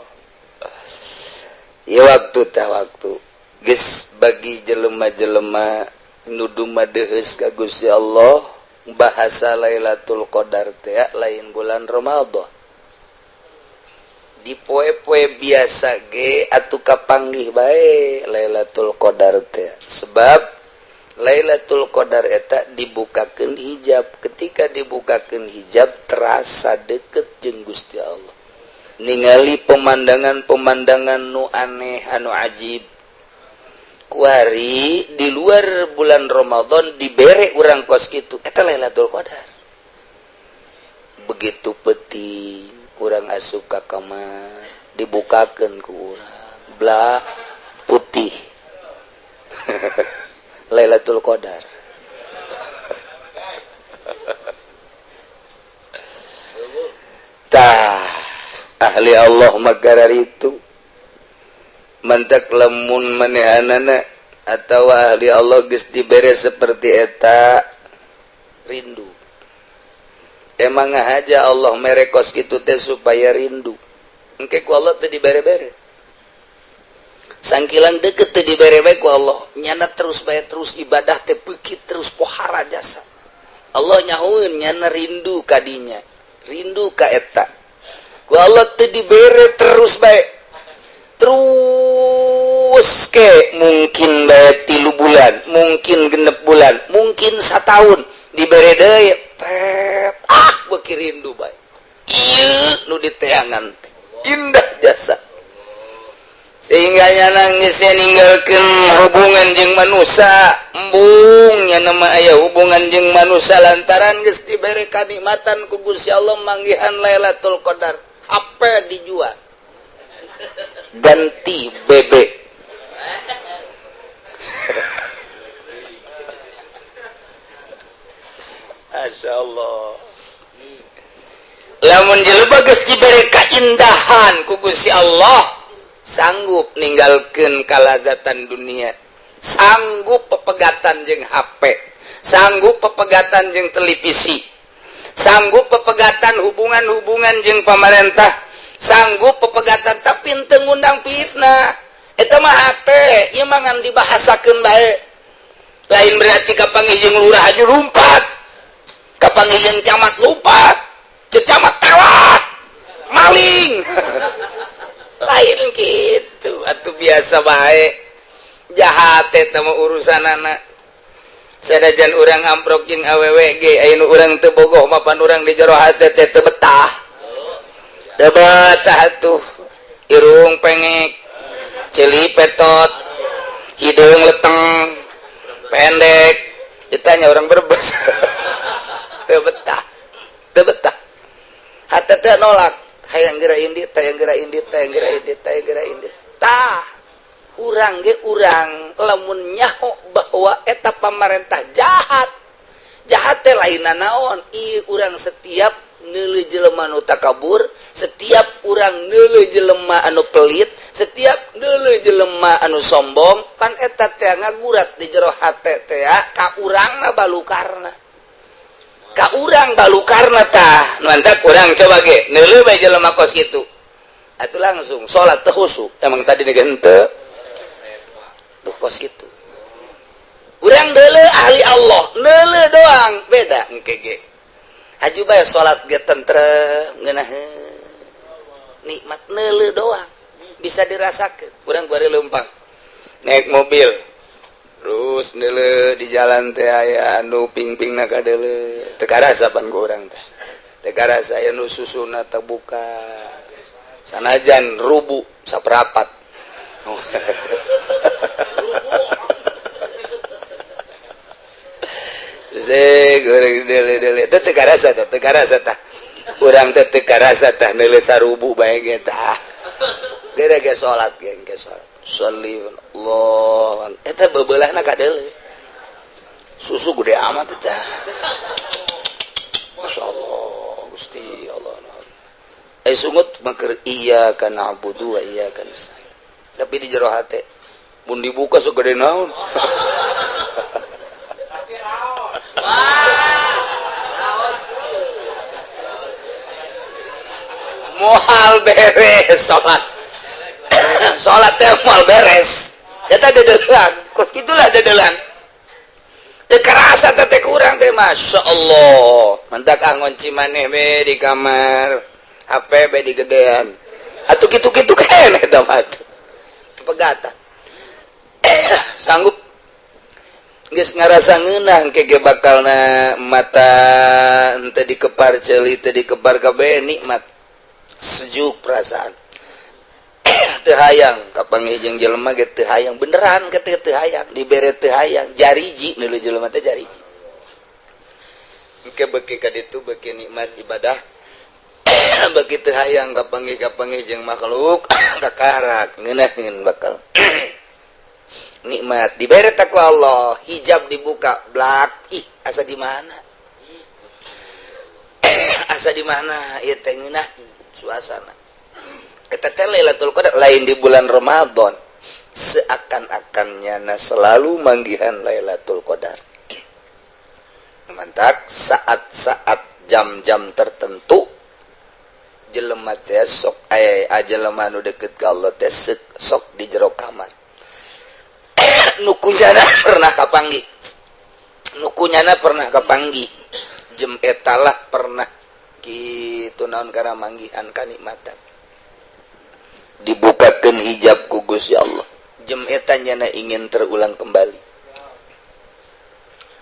Ya waktu tah waktu geus bagi jelema-jelema nu dumadeheus ka Gusti Allah, bahasa Lailatul Qadar teh lain bulan Ramadan. Di poe-poe biasa ge atuh kapanggih bae Lailatul Qadar teh, sebab Lailatul Qadar eta dibukakeun hijab. Ketika dibukakeun hijab terasa deket jeung Gusti Allah, ningali pemandangan-pemandangan nu aneh anu ajib. Kuari di luar bulan Ramadan dibere urang kos kitu, eta Lailatul Qadar. Begitu peuting urang asup ka kamar, dibukakeun ku urang belah putih. Lailatul Qadar. Tah ahli Allah magarar itu mantak lamun manehanana atau ahli Allah geus dibere seperti eta rindu. Emang aja Allah mere kos kitu teh supaya rindu. Engke ku Allah teh dibere-bere. Sangkilan deket teh dibere bae ku Allah. Nyana terus bae terus ibadah teh beukit terus pohara jasa. Allah nyahueun nyana rindu ka dinya. Rindu ka eta. Ku Allah teh dibere terus bae. Terus ke mungkin bae 3 bulan, mungkin 6 bulan, mungkin 1 tahun dibere deui. Ah beuki rindu bae. Ieu nu diteangan teh indah jasa. Sehingga nya nangisnya ninggalkeun hubungan jeung manusia, embung nya nama aya hubungan jeung manusia lantaran geus dibere kanikmatan ku Gusti Allah manggihan Lailatul Qadar. HP dijual ganti bebek. Masya Allah. Lamun jelema geus dibere kaindahan ku Gusti Allah, sanggup ninggalkeun kalazatan dunia, sanggup pepegatan jeung HP, sanggup pepegatan jeung televisi, sanggup pepegatan hubungan-hubungan jeung pamarentah, sanggup pepegatan tapi teu ngundang fitnah. Eta mah hate, ieu mah ngan dibahasakeun bae. Lain berarti kapanggih jeung lurah aju lumpat, kapanggih jeung camat lumpat, camat tewak, maling. Lain gitu, atuh biasa bae. Jahat eta mah urusanana. Sanajan urang amprok jeung awewe ge aya nu urang teu bogoh mapan urang di jero hate teh teu betah. Teu betah atuh. Irung pengek, ceuli petot, hideung leteng, pendek. Ditanya orang Brebes. Teu betah. Teu betah. Hate teh nolak. Hayang geura indit, hayang geura indit, hayang geura indit, hayang geura indit. Tah, urang ge urang lamun nyaho bahwa eta pamarentah jahat. Jahat teh lain naon? Ieu urang setiap neuleuh jelema nu takabur, setiap urang neuleuh jelema anu pelit, setiap neuleuh jelema anu sombong, pan eta teh ngagurat di jero hate teh ka urangna balukarna. Ka urang balukarna tah, nu antak urang coba ge neuleuh bae jelema kos kitu. Atuh langsung salat teu khusyuk. Emang tadi nih henteu. Duh kos kitu. Urang deuleu ahli Allah, neuleu doang, beda engke ge. Haju bae salat ge tentrem, ngeunaheun. Nikmat neuleu doang, bisa dirasakeun. Urang bari leumpang naik mobil. Terus neuleu di jalan teh aya anu ping-pingna kadeuleu. Teu karasa pan ku urang teh. Teu karasa aya nu susuna terbuka. Sanajan rubu saperapat. Ze goreng deuleu-deuleu teh teu karasa teh, teu karasa tah. Urang teh teu karasa tah neuleu sarubu bae ge tah. Gede ge salat ge engke salat. Sholli Allah. Eta beubeulahna kadeuleu. Susu gede amat teh. Masyaallah, Gusti Allah. Sungut maker iyyaka na'budu wa iyyaka nasta'in. Tapi di jero hate mun dibuka sok gede naon. Tapi raos. Wah, raos. Moal beres salat. Salat teh moal beres. Eta dedelan, kos kitulah dedelan. Teu karasa teh kurang teh masyaallah. Mantak angon maneh we di kamar. HP be digedean. Atuh kitu-kitu keneh eta mah atuh. Pegatan. Sanggup geus ngarasa ngeunah engke ge bakalna mata henteu dikepar ceuli teu dikepar kabeh nikmat. Sejuk perasaan. Teu hayang kapanggih jeung jelema ge teu hayang beneran ke teu hayang dibere teu hayang jariji neuleuh jelema teh jariji. Engke beuki ka ditu beuki nikmat ibadah. Begitu hayang kapanggih-kapanggih jeung makhluk kakarak ngeunaheun bakal nikmat dibere teh ku Allah hijab dibuka blak ih asa di mana asa di mana ieu teh ngeunaheun suasana eta teh Lailatul Qadar lain di bulan Ramadan seakan-akan nyana selalu manggihan Lailatul Qadar mantak saat-saat jam-jam tertentu jelema teh sok aya jelema nu deket ka Allah teh sok di jero kamar nu kunyana pernah kapanggih nu kunyana pernah kapanggih jem etalah pernah kitu naon kana manggihan kanikmatan dibukakeun hijab ku Gusti Allah jem eta nyana ingin terulang kembali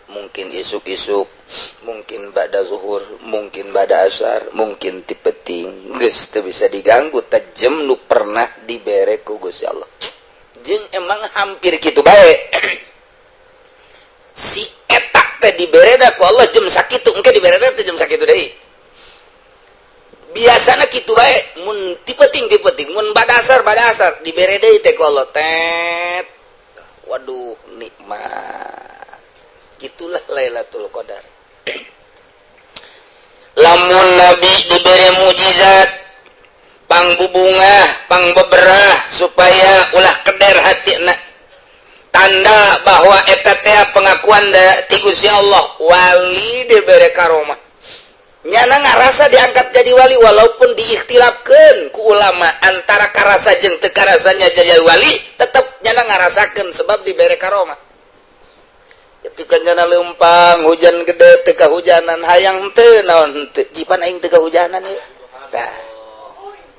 mungkin isuk-isuk, mungkin ba'da zuhur, mungkin ba'da asar, mungkin ti peuting, geus teu bisa diganggu tajem nu pernah dibere ku Gusti Allah. Jeung emang hampir kitu bae. Si eta teh diberena ku Allah jem sakitu, engke diberena teh jem sakitu deui. Biasana kitu bae, mun ti peuting mun ba'da asar dibere deui teh ku Allah tet. Waduh nikmat. Itulah Lailatul Qadar. Lamun Nabi diberi mujizat pangbubungah, pangbeberah supaya ulah keder hatina. Tanda bahwa eta teh pengakuan ti Gusti Allah, wali diberi karomah. Nyana ngarasa diangkat jadi wali walaupun diikhtilafkeun ku ulama antara karasa jeung teu karasanya jadi wali, tetep nyana ngarasakeun sebab diberi karomah. Ketika nyana leumpang hujan gede teu kahujanan hayang teu naon teu jipan aing teu kahujanan ieu tah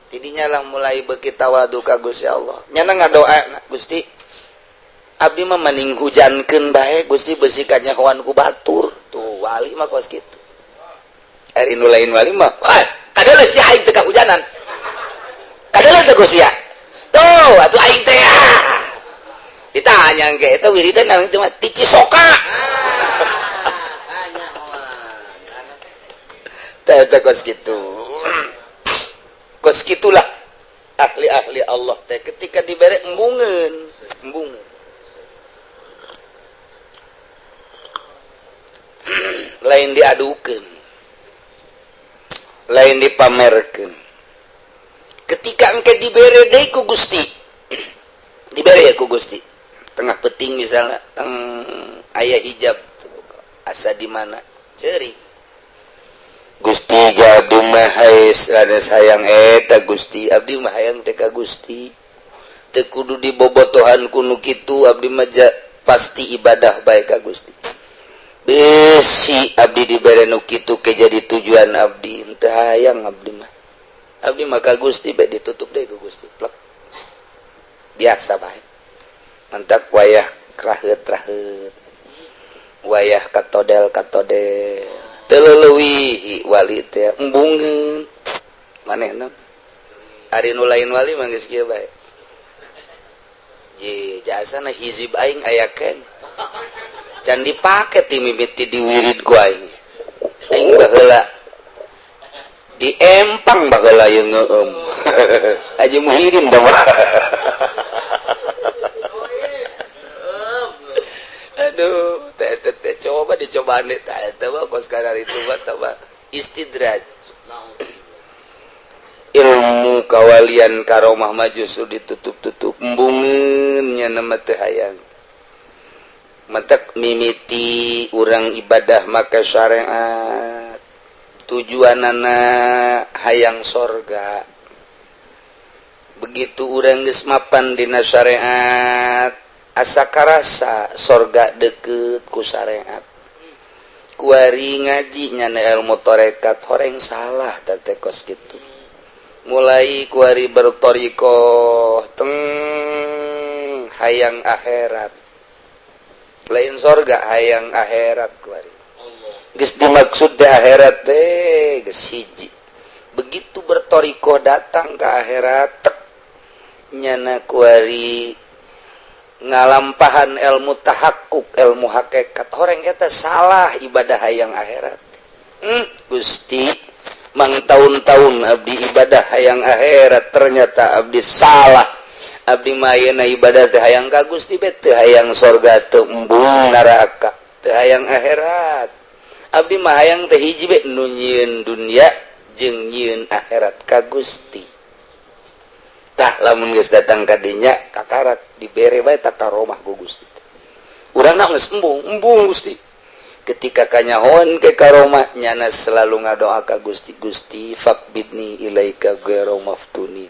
tidinya lah mulai beuki tawadu ka Gusti Allah nyana ngadoa Gusti abdi mah mending hujankeun bae Gusti beusi kanyahoan ku batur tuh wali mah kos kitu ari nu lain wali mah wah kadeuleu sia aing teu kahujanan kadeuleu teu Gusti tuh atuh aing teh ditanya engke eta wiridan naon teh mah ti Cisoka teh teh kos kitu kos kitulah ahli-ahli Allah teh ketika dibere embungeun embungeun lain diadukeun lain dipamerkeun ketika engke dibere deui ku Gusti dibere ku Gusti tengah peting misalnya teng aya hijab asa di mana ceri Gusti jadi mah rada sayang eta Gusti. Abdi mah hayang teh ka Gusti, teu kudu dibobotohan ku nu kitu. Abdi mah pasti ibadah bae ka Gusti. Besi abdi dibere nu kitu ke jadi tujuan abdi, teu hayang abdi mah. Abdi mah ka Gusti bae, ditutup deh ku Gusti plek, biasa bae. Mantak wayah kraheut raheut, wayah katodel katodel, teu leuwih wali teh embungeun manehna. Ari nu lain wali mah geus kieu bae. Je jasana hizib aing aya keneh, can dipake ti mimiti diwirid ku aing. Aing baheula di empang, baheula ieu ngeueum Haji Muhyiddin dah. Aduh, teh teh, coba dicobaan deh teh. Teh mah kos kadar itu mah teh istidraj. Ilmu kawalian karomah mah justru ditutup-tutup, embungeun nya nama teh hayang. Matak mimiti urang ibadah maka syariat, tujuanana hayang sorga. Begitu urang geus mapan dina syariat, asa karasa sorga deket ku syariat. Kuari ngaji nyana ilmu torekat, horeng salah teh kos gitu. Mulai kuari bertorikoh teng hayang akhirat, lain sorga, hayang akhirat. Kuari geus dimaksud di akhirat teh geus hiji. Begitu bertorikoh datang ke akhirat tek, nyana kuari ngalampahan ilmu tahakkuk, ilmu hakikat. Horeng eta salah ibadah hayang akhirat. Gusti, mang tahun-tahun abdi ibadah hayang akhirat, ternyata abdi salah. Abdi mah ayeuna ibadah teh hayang ka Gusti be, teu hayang sorga, teu embung neraka, teu hayang akhirat. Abdi mah hayang teh hiji be, nu nyieun dunya jeung nyieun akhirat ka Gusti. Tah, lamun geus datang ka dinya, kakarak dibere bae tak karomah ku Gusti. Urang geus embung embung Gusti. Ketika kanyahoan ke karomah, nyana selalu ngadoa ka Gusti, "Gusti, faqbidni ilaika ghairu maftuni."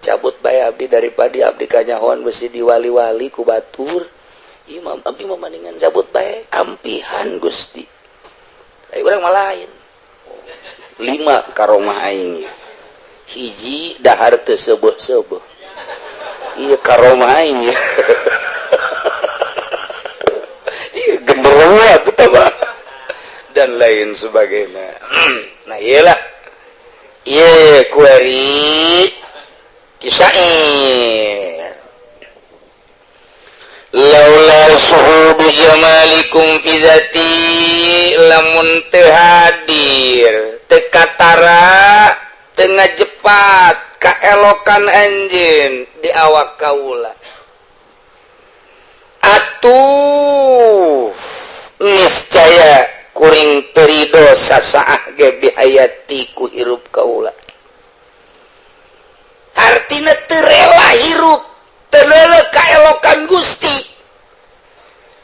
Cabut bae abdi daripada abdi kanyahoan besi diwali-wali ku batur. Imam abdi mah mendingan cabut bae, ampihan Gusti. Ayo, urang mah lain. Lima karomah aing. Hiji, dahar teu seubeuh-seubeuh. Ieu karomah aing ya. Iya, genderuwo atuh tah dan lain sebagainya. Nah, iyalah. Iya, kuari kisair. Laula suhudu jamalikum fi zati, lamun teu hadir, teu katara, teu ngajepat kaelokan anjeun di awak kaula, atuh niscaya kuring teu rido sasaah ge bihayati ku hirup kaula. Artina teu rela hirup teu rela kaelokan Gusti,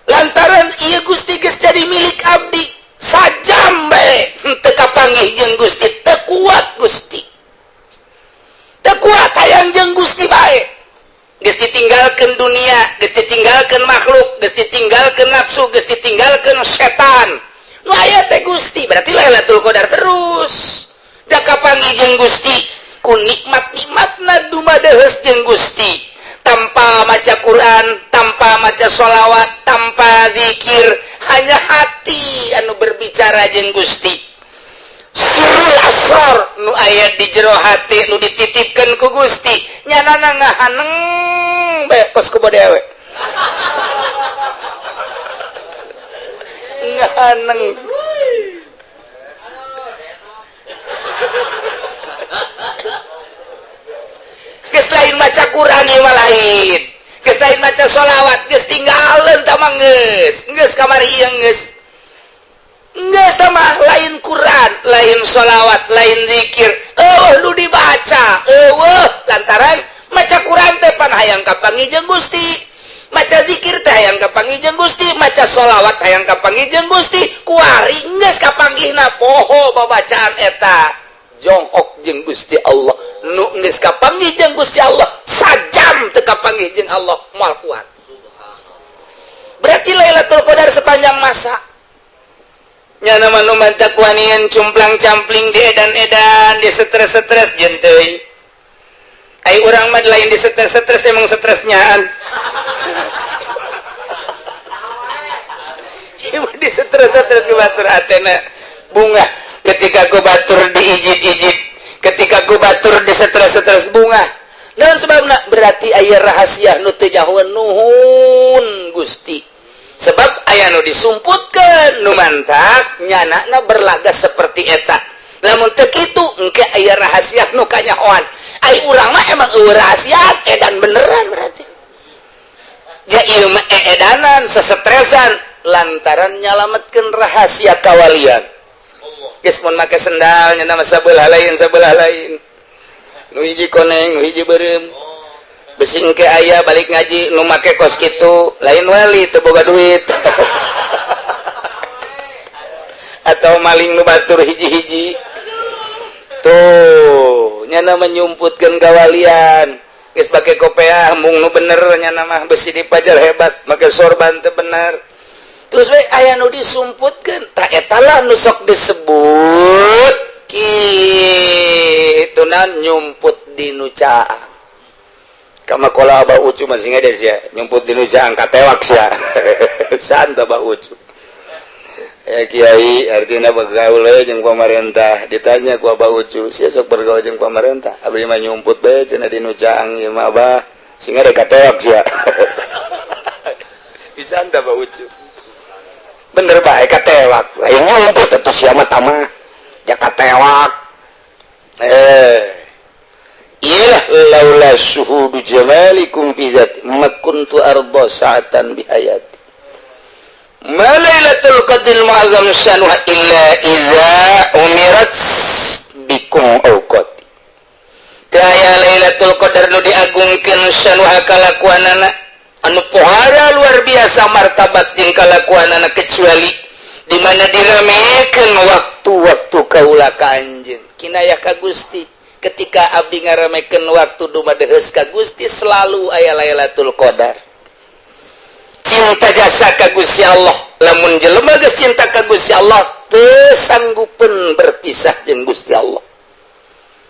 lantaran ieu Gusti geus jadi milik abdi. Sajam bae henteu kapanggih jeung Gusti teu kuat. Gusti, teu kuat hayang jeung Gusti bae. Geus ditinggalkeun dunia, geus ditinggalkeun makhluk, geus ditinggalkeun nafsu, geus ditinggalkeun setan, nu aya teh Gusti. Berarti Lailatul Qadar terus jaka panggih jeung Gusti, ku nikmat-nikmatna dumadeheus jeung Gusti, tanpa maca Quran, tanpa maca sholawat, tanpa zikir, hanya hati anu berbicara jeung Gusti. Sirrul asror nu aya di jero hati nu dititipkan ku Gusti, nyanana ngahaneng bae kos ku dewe, ngahaneng. Geus lain maca Quran ieu mah, lain, geus lain maca sholawat, geus tinggalin tah mah. Geus geus kamari ieu, geus geus sama lain Quran, lain sholawat, lain zikir, eueuh nu dibaca eueuh, lantaran maca Quran teh pan hayang kapanggih jeung Gusti, maca zikir teh hayang kapanggih jeung Gusti, maca sholawat hayang kapanggih jeung Gusti. Kuari geus kapanggihna, poho babacaan eta. Jonghok jeung Gusti Allah. Nu geus kapanggih jeung Gusti Allah, sajam teu kapanggih jeung Allah moal kuat. Berarti Lailatul Qadar sepanjang masa. Nyana mah nu mantak wanian cumplang campling di edan-edan, di stres-stres jeung teuing. Ai urang mah lain di stres-stres, emang stresnyaan. Ieu di stres-stres ku batur atena bunga ketika ku batur diijit-ijit, ketika ku batur di stres-stres bunga. Naon sebabna? Berarti aya rahasia nu teu nyahoeun nuhun Gusti. Sebab aya nu disumputkeun, nu mantak nyanana berlaga seperti eta. Lamun teu kitu engke aya rahasia nu kanyahoan. Ai urang mah emang eueuh rahasia edan beneran berarti. Ja ieu mah eedanan sesetresan lantaran nyalametkeun rahasia kawalian. Geus mun make sendal nya mah sabelah lain sabelah lain. Nu hiji koneng, nu hiji beureum. Besi engke aya balik ngaji nu make kos kitu, lain wali teu boga duit. Atau maling nu batur hiji-hiji. Tuh, nyana menyumputkeun kawalian. Geus pake kopeah mung nu bener nyana mah besi dipajar hebat, make sorban teu bener. Terus we aya nu disumputkeun, tah eta lah nu sok disebut kitu na nyumput di nu caang. Kama kola Abah Ucu masih ngede sia, nyumput di nu caang katewak sia. Santa Abah Ucu. Ya kiai artinya bergaul we jeung pamarentah, ditanya ku Abah Ucu, sia sok bergaul jeung pamarentah, abdi mah nyumput bae cenah di nu caang ieu mah Abah, sing ngede katewak sia. Bisa anta Abah Ucu. Bener bae katewak. Lain nyumput atuh sia mah tamah. Ja katewak. Iyalah laula syuhudu jamalikum fi zati ma kuntu arda sa'atan bi hayati. Ma lailatul qadril mu'azzam syanuha illa idza umirat bikum awqati. Teu aya Lailatul Qadar nu diagungkeun syanuha kalakuanana anu pohara luar biasa martabat jeung kalakuanana kecuali di mana diramekeun waktu-waktu kaula ka anjeun. Kinayah ka Gusti ketika abdi ngaramekeun waktu dumadeheus ka Gusti selalu aya Lailatul Qadar. Cinta jasa ka Gusti Allah, lamun jelema geus cinta ka Gusti Allah teu sanggupeun berpisah jeung Gusti Allah.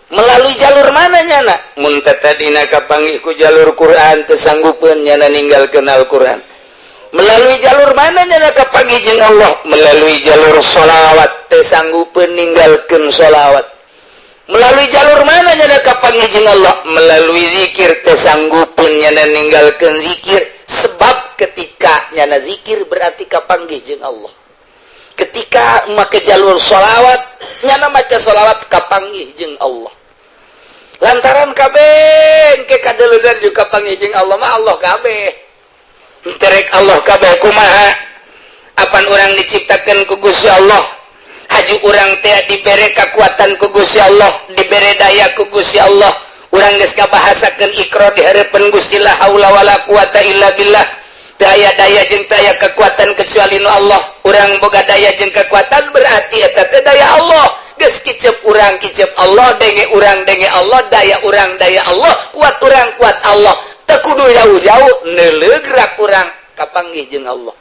Melalui jalur mana nyana? Mun tadina kapanggih ku jalur Quran teu sanggupeun nyana ninggalkeun Al-Quran. Melalui jalur mana nyana kapanggih jeung Allah? Melalui jalur sholawat teu sanggupeun ninggalkeun sholawat. Melalui jalur mana nyana kapanggih jeung Allah? Melalui zikir teu sanggupeun nyana ninggalkeun zikir. Sebab ketika nyana zikir berarti kapanggih jeung Allah. Ketika make jalur sholawat nyana maca sholawat kapanggih jeung Allah. Lantaran kabeh ke kadeuleunan juga kapanggih jeung Allah mah Allah kabeh. Terek Allah kabeh kumaha? Apan urang diciptakeun ku Gusti Allah? Haju urang teh dibere kekuatan ku Gusti Allah, dibere daya ku Gusti Allah. Urang geus ngabahasakeun ikrar di hareupeun Gusti la haula wala quwata illa billah. Teu aya daya jeung teu aya kekuatan kecuali nu Allah. Urang boga daya jeung kekuatan berarti eta teh daya Allah. Geus kicep urang kicep Allah, denge urang denge Allah, daya urang daya Allah, kuat urang kuat Allah. Teu kudu jauh-jauh neuleuh gerak urang kapanggih jeung Allah.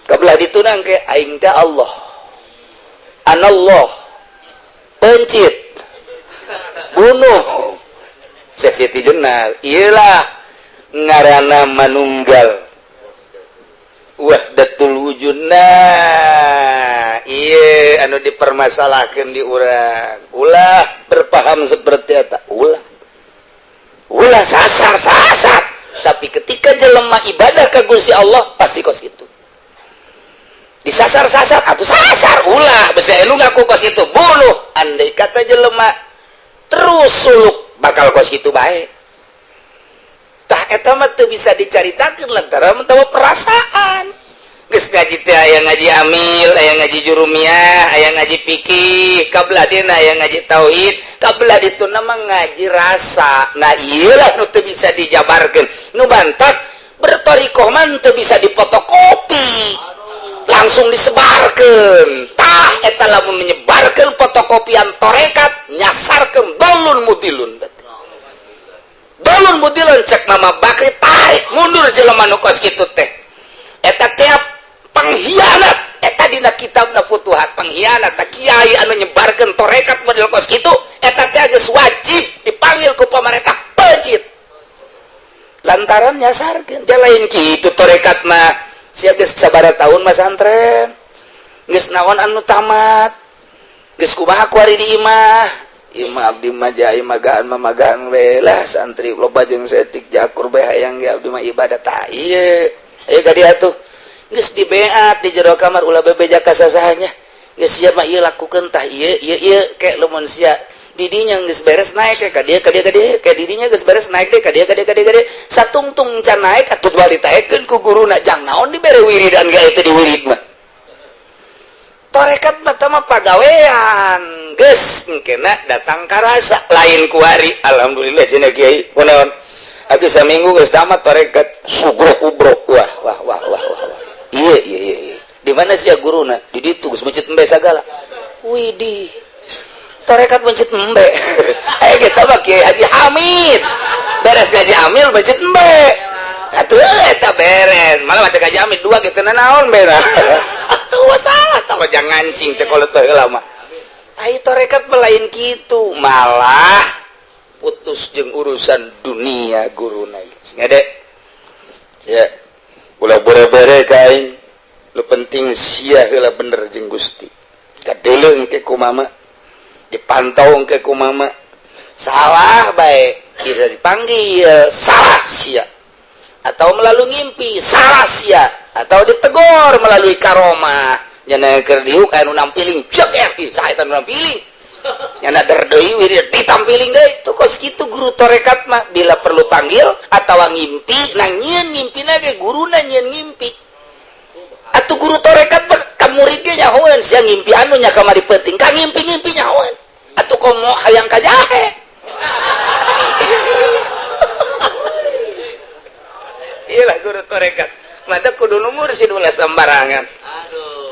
Kabelah ditunang ke aing teh Allah. Anallah pencit bunuh Syekh Siti Jenar. Iyalah ngarana manunggal wahdatul wujud. Nah ieu anu dipermasalahkeun di urang, ulah berpaham seperti eta, ulah ulah sasar sasar. Tapi ketika jelema ibadah ka Gusti Allah pasti kos kitu. Disasar-sasar atau sasar ulah besi lu ngaku kos itu bunuh. Andai kata jelema terus suluk bakal kos itu bae. Tah eta mah teu bisa dicaritakeun lantaran mah perasaan. Geus ngaji teh aya ngaji amil, aya ngaji jurumiyah, aya ngaji fikih, kabelah dieuna aya ngaji tauhid, kabelah dituna mah ngaji rasa. Nah ieu lah nu teu bisa dijabarkeun. Nu bantak bertorikoh mah teu bisa dipotokopi. Langsung disebarkan. Tah, eta lamun menyebarkan fotokopian torekat nyasarkeun dolun mudilun. Dolun mudilun cek Mama Bakri, tarik mundur jelema nu kos kitu teh. Eta tiap pengkhianat, eta dina kitabna Futuhat pengkhianat. Tak kiai anu nyebarkeun torekat model kos kitu, eta teh geus wajib dipanggil ku pemerintah, peuncit, lantaran nyasarkeun. Lain kitu torekat mah. Sia geus sabaraha tahun masantren, geus naon anu tamat, geus kumaha kuari di imah? Imah abdi mah jai magaan mah magaan we lah, santri loba jeung setik jakur bae, hayang ge abdi mah ibadah. Tah ieu ayo ka dieu atuh, geus dibeat di jero kamar, ulah bebeja ka sasahanya, geus siap mah ieu lakukeun. Tah, ieu ieu ieu, kek lamun sia didinya geus beres naik ka dieu, ka dieu, ka dieu, ka didinya geus beres naik deh ka dieu, ka dieu, ka dieu, ka dieu, satungtung can naik atuh dua ditaekeun ku guruna. Jang naon dibere wiridan ge itu di wirid mah? Torekat mah mah pagawean, geus engkena datang karasa lain kuari. Alhamdulillah cenah kiai, kunaon abdi saminggu geus tamat torekat sugro kubro. Wah wah wah wah wah, wah. Iya iya iya iya. Di mana sih ya guruna? Di ditu geus mencit embe sagala. Widih, torekat mencit embe. Eh, kita mah Kiai Haji Hamid beres ngaji amil mencit embe atuh, eta beres malah maca ngaji amil dua gitu, naon beda atuh, salah tah jangan ngancing cekolot baheula mah. Ai torekat melain gitu, malah putus jeung urusan dunia guruna. Ngede ya ulah bere-bere ka aing, lu penting sia heula bener jeung Gusti. Kadeuleu engke ku mama, dipantau engke ku mama, salah bae bisa dipanggil, salah sia, atau melalui ngimpi, salah sia, atau ditegur melalui karomah. Nyana keur diuk anu nampiling jeger, ih saha eta nu nampiling? Nyana der deui wirid ditampiling deui. Tuh kos kitu guru torekat mah, bila perlu panggil atau ngimpi. Nah, nyieun ngimpina ge guruna nyieun ngimpi atuh. Guru torekat mah ka murid ge nyahoeun, sia ngimpi anu nya kamari peuting ka ngimpi-ngimpi nyahoeun atuh, komo hayang ka jahe. Iyalah guru torekat mata kudu nu mursid, ulah sembarangan.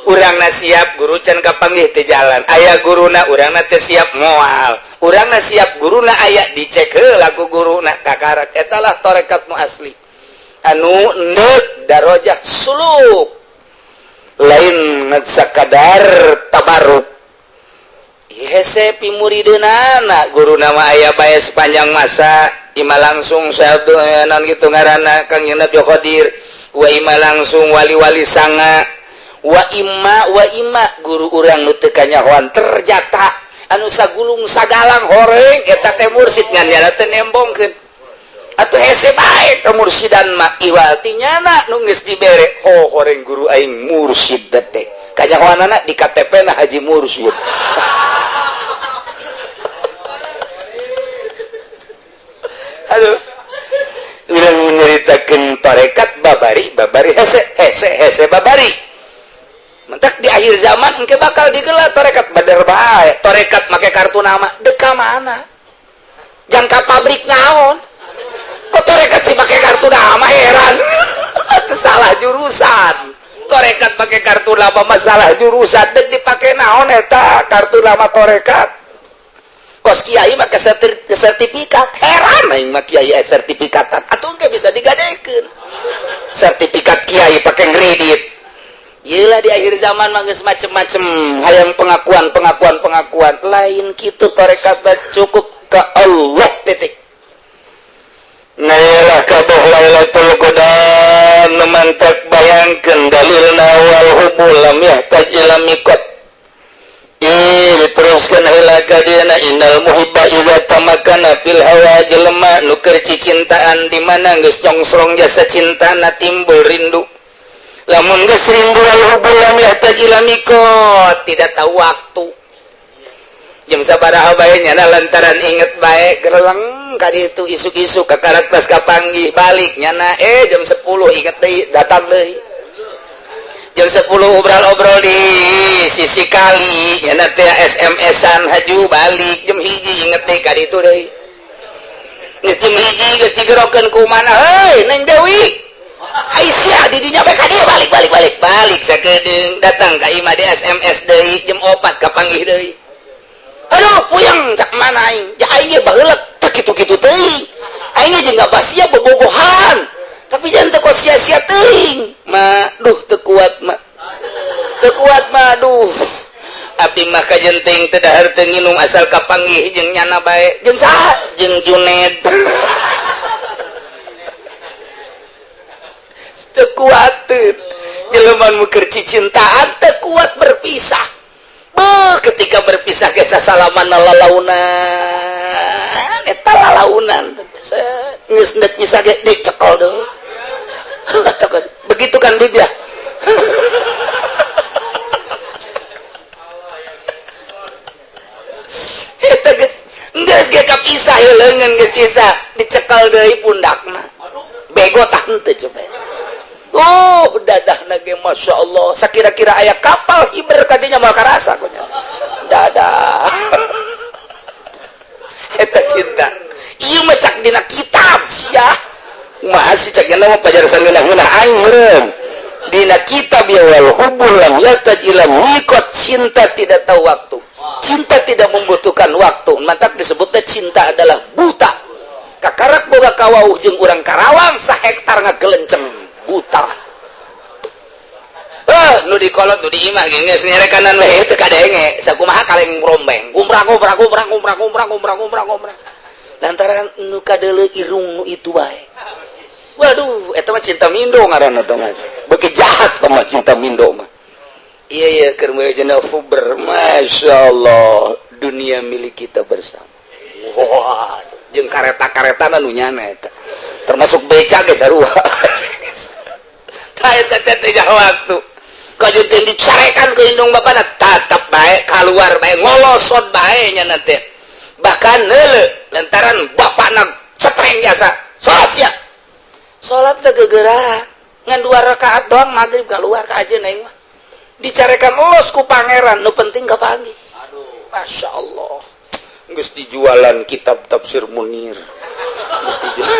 Urangna siap, guru can kapanggih teu jalan. Aya guruna, urangna teu siap, moal. Urangna siap, guruna aya, dicek heula ku guruna kakarak. Eta lah torekat nu asli anu endek darajah suluk, lain sakadar tabaruk. Hese pimurideunana, guru nama aya bae sepanjang masa. Ima langsung satu non gitu ngaranna Kang Nabi Qadir, wa ima langsung wali-wali sanga, wa imma wa imma guru urang nu teu kanyahoan terjata anu sagulung sagalang horeng eta teh mursid, ngan nyana teu nembongkeun atuh. Hese bae ka mursidan mah, iwal ti nyana nu geus dibere. Oh, horeng guru aing mursid teh kanyahoanana di KTP na Haji Mursid. Aduh, urang nyaritakeun tarekat babari babari hese hese hese babari. Mentak di akhir zaman engke bakal digelar tarekat badar bae, tarekat make kartu nama deka mana jangka pabrik naon kok tarekat sih make kartu nama? Heran. Itu salah jurusan. Tarekat make kartu nama masalah jurusan dek dipake naon eta kartu nama tarekat? Kos kiai make sertifikat, heran aing mah kiai sertifikatan atuh engke bisa digadekeun sertifikat kiai pake kredit. Yelah, di akhir zaman mah geus macem-macem hayang pengakuan pengakuan pengakuan. Lain kitu tarekat, cukup ke Allah titik. Nah, iyalah kabeh Lailatul Qadar nu mantak bayangkeun dalilna wal hubbu lam yahtaj ila miqat. Ih, diteruskan heula ka dieuna, innal muhibba idza tamakkana fil hawa, jelema nu keur cicintaan di mana geus nyongsrong jasa cintana timbul rindu. Lamun geus rindu, wal hubbu lam yahtaj ila miqat, tidak tahu waktu. Jam sabaraha bae nyana lantaran inget bae gereleng kadi itu isuk-isuk kakarak pas kapanggih balik nyana, jam 10 inget deui, datang deui jam 10, obrol-obrol di sisi kali nyana teh, SMS-an haju balik jam 1, inget deui kadi itu deui. Geus jam 1 geus digerokeun ku mana, heuy Neng Dewi. Aisyah didinya bae ka dieu balik balik balik balik sakedeung datang ka imah di SMS deui jam 4 kapanggih deui. Aduh puyeng cak mana aing? Ja aing ge baheula teu kitu-kitu teuing. Aing ge jeung basia bobogohan. Tapi jangan teu sia-sia teuing. Ma, duh teu kuat ma. Teu kuat ma, duh. Abdi mah kajenting teu dahar teu nginum asal kapanggih jeung nyana bae. Jeung saha? Jeung Juned. Teu kuat jelema nu keur cicintaan teu kuat berpisah. Beuh ketika berpisah ge sasalaman lalaunan eta lalaunan geus deuk nyisa ge dicekel deui. Begitu kan Bib ya? Eta geus geus ge kapisah ieu leungeun geus pisah dicekel deui pundakna. Bego tah henteu coba. Oh, dadahna ge Masya Allah. Sakira-kira aya kapal hiber kadinya moal karasa kunya. Dadah. Eta cinta. Ieu mah cak dina kitab sia. Masih cak dina mah pajar sangeunah-ngeunah aing meureun. Dina kitab ya wal hubbul lam yataj ila miqat, cinta tidak tahu waktu. Cinta tidak membutuhkan waktu. Mantak disebutnya cinta adalah buta. Kakarak boga kawauh jeung urang Karawang sahektar ngagelenceng. Buta. Nu dikolot nu diimah geus nyerekanan we teu kadenge sakumaha kaleng rombeng gumrang gumrang gumrang gumrang gumrang gumrang gumrang gumrang lantaran nu kadeuleu irung nu itu bae. Waduh eta mah cinta mindo ngaranna teh mah. Beuki jahat mah cinta mindo mah. Iya iya keur meujeuhna fuber masyaallah dunia milik kita bersama. Wah jeung kareta-karetana nu nyana eta. Termasuk beca ge sarua. Waktu kajutin dicarekan ke indung bapana tatap bae keluar bae ngolosot bae nya nanti bahkan neuleuh lantaran bapana cetreng jasa salat sia salat teh gegeura ngan 2 rakaat doang magrib keluar ka ajeun aing mah dicarekan los ku pangeran nu penting kapanggih. Aduh masyaallah geus dijualan kitab tafsir Munir geus dijual.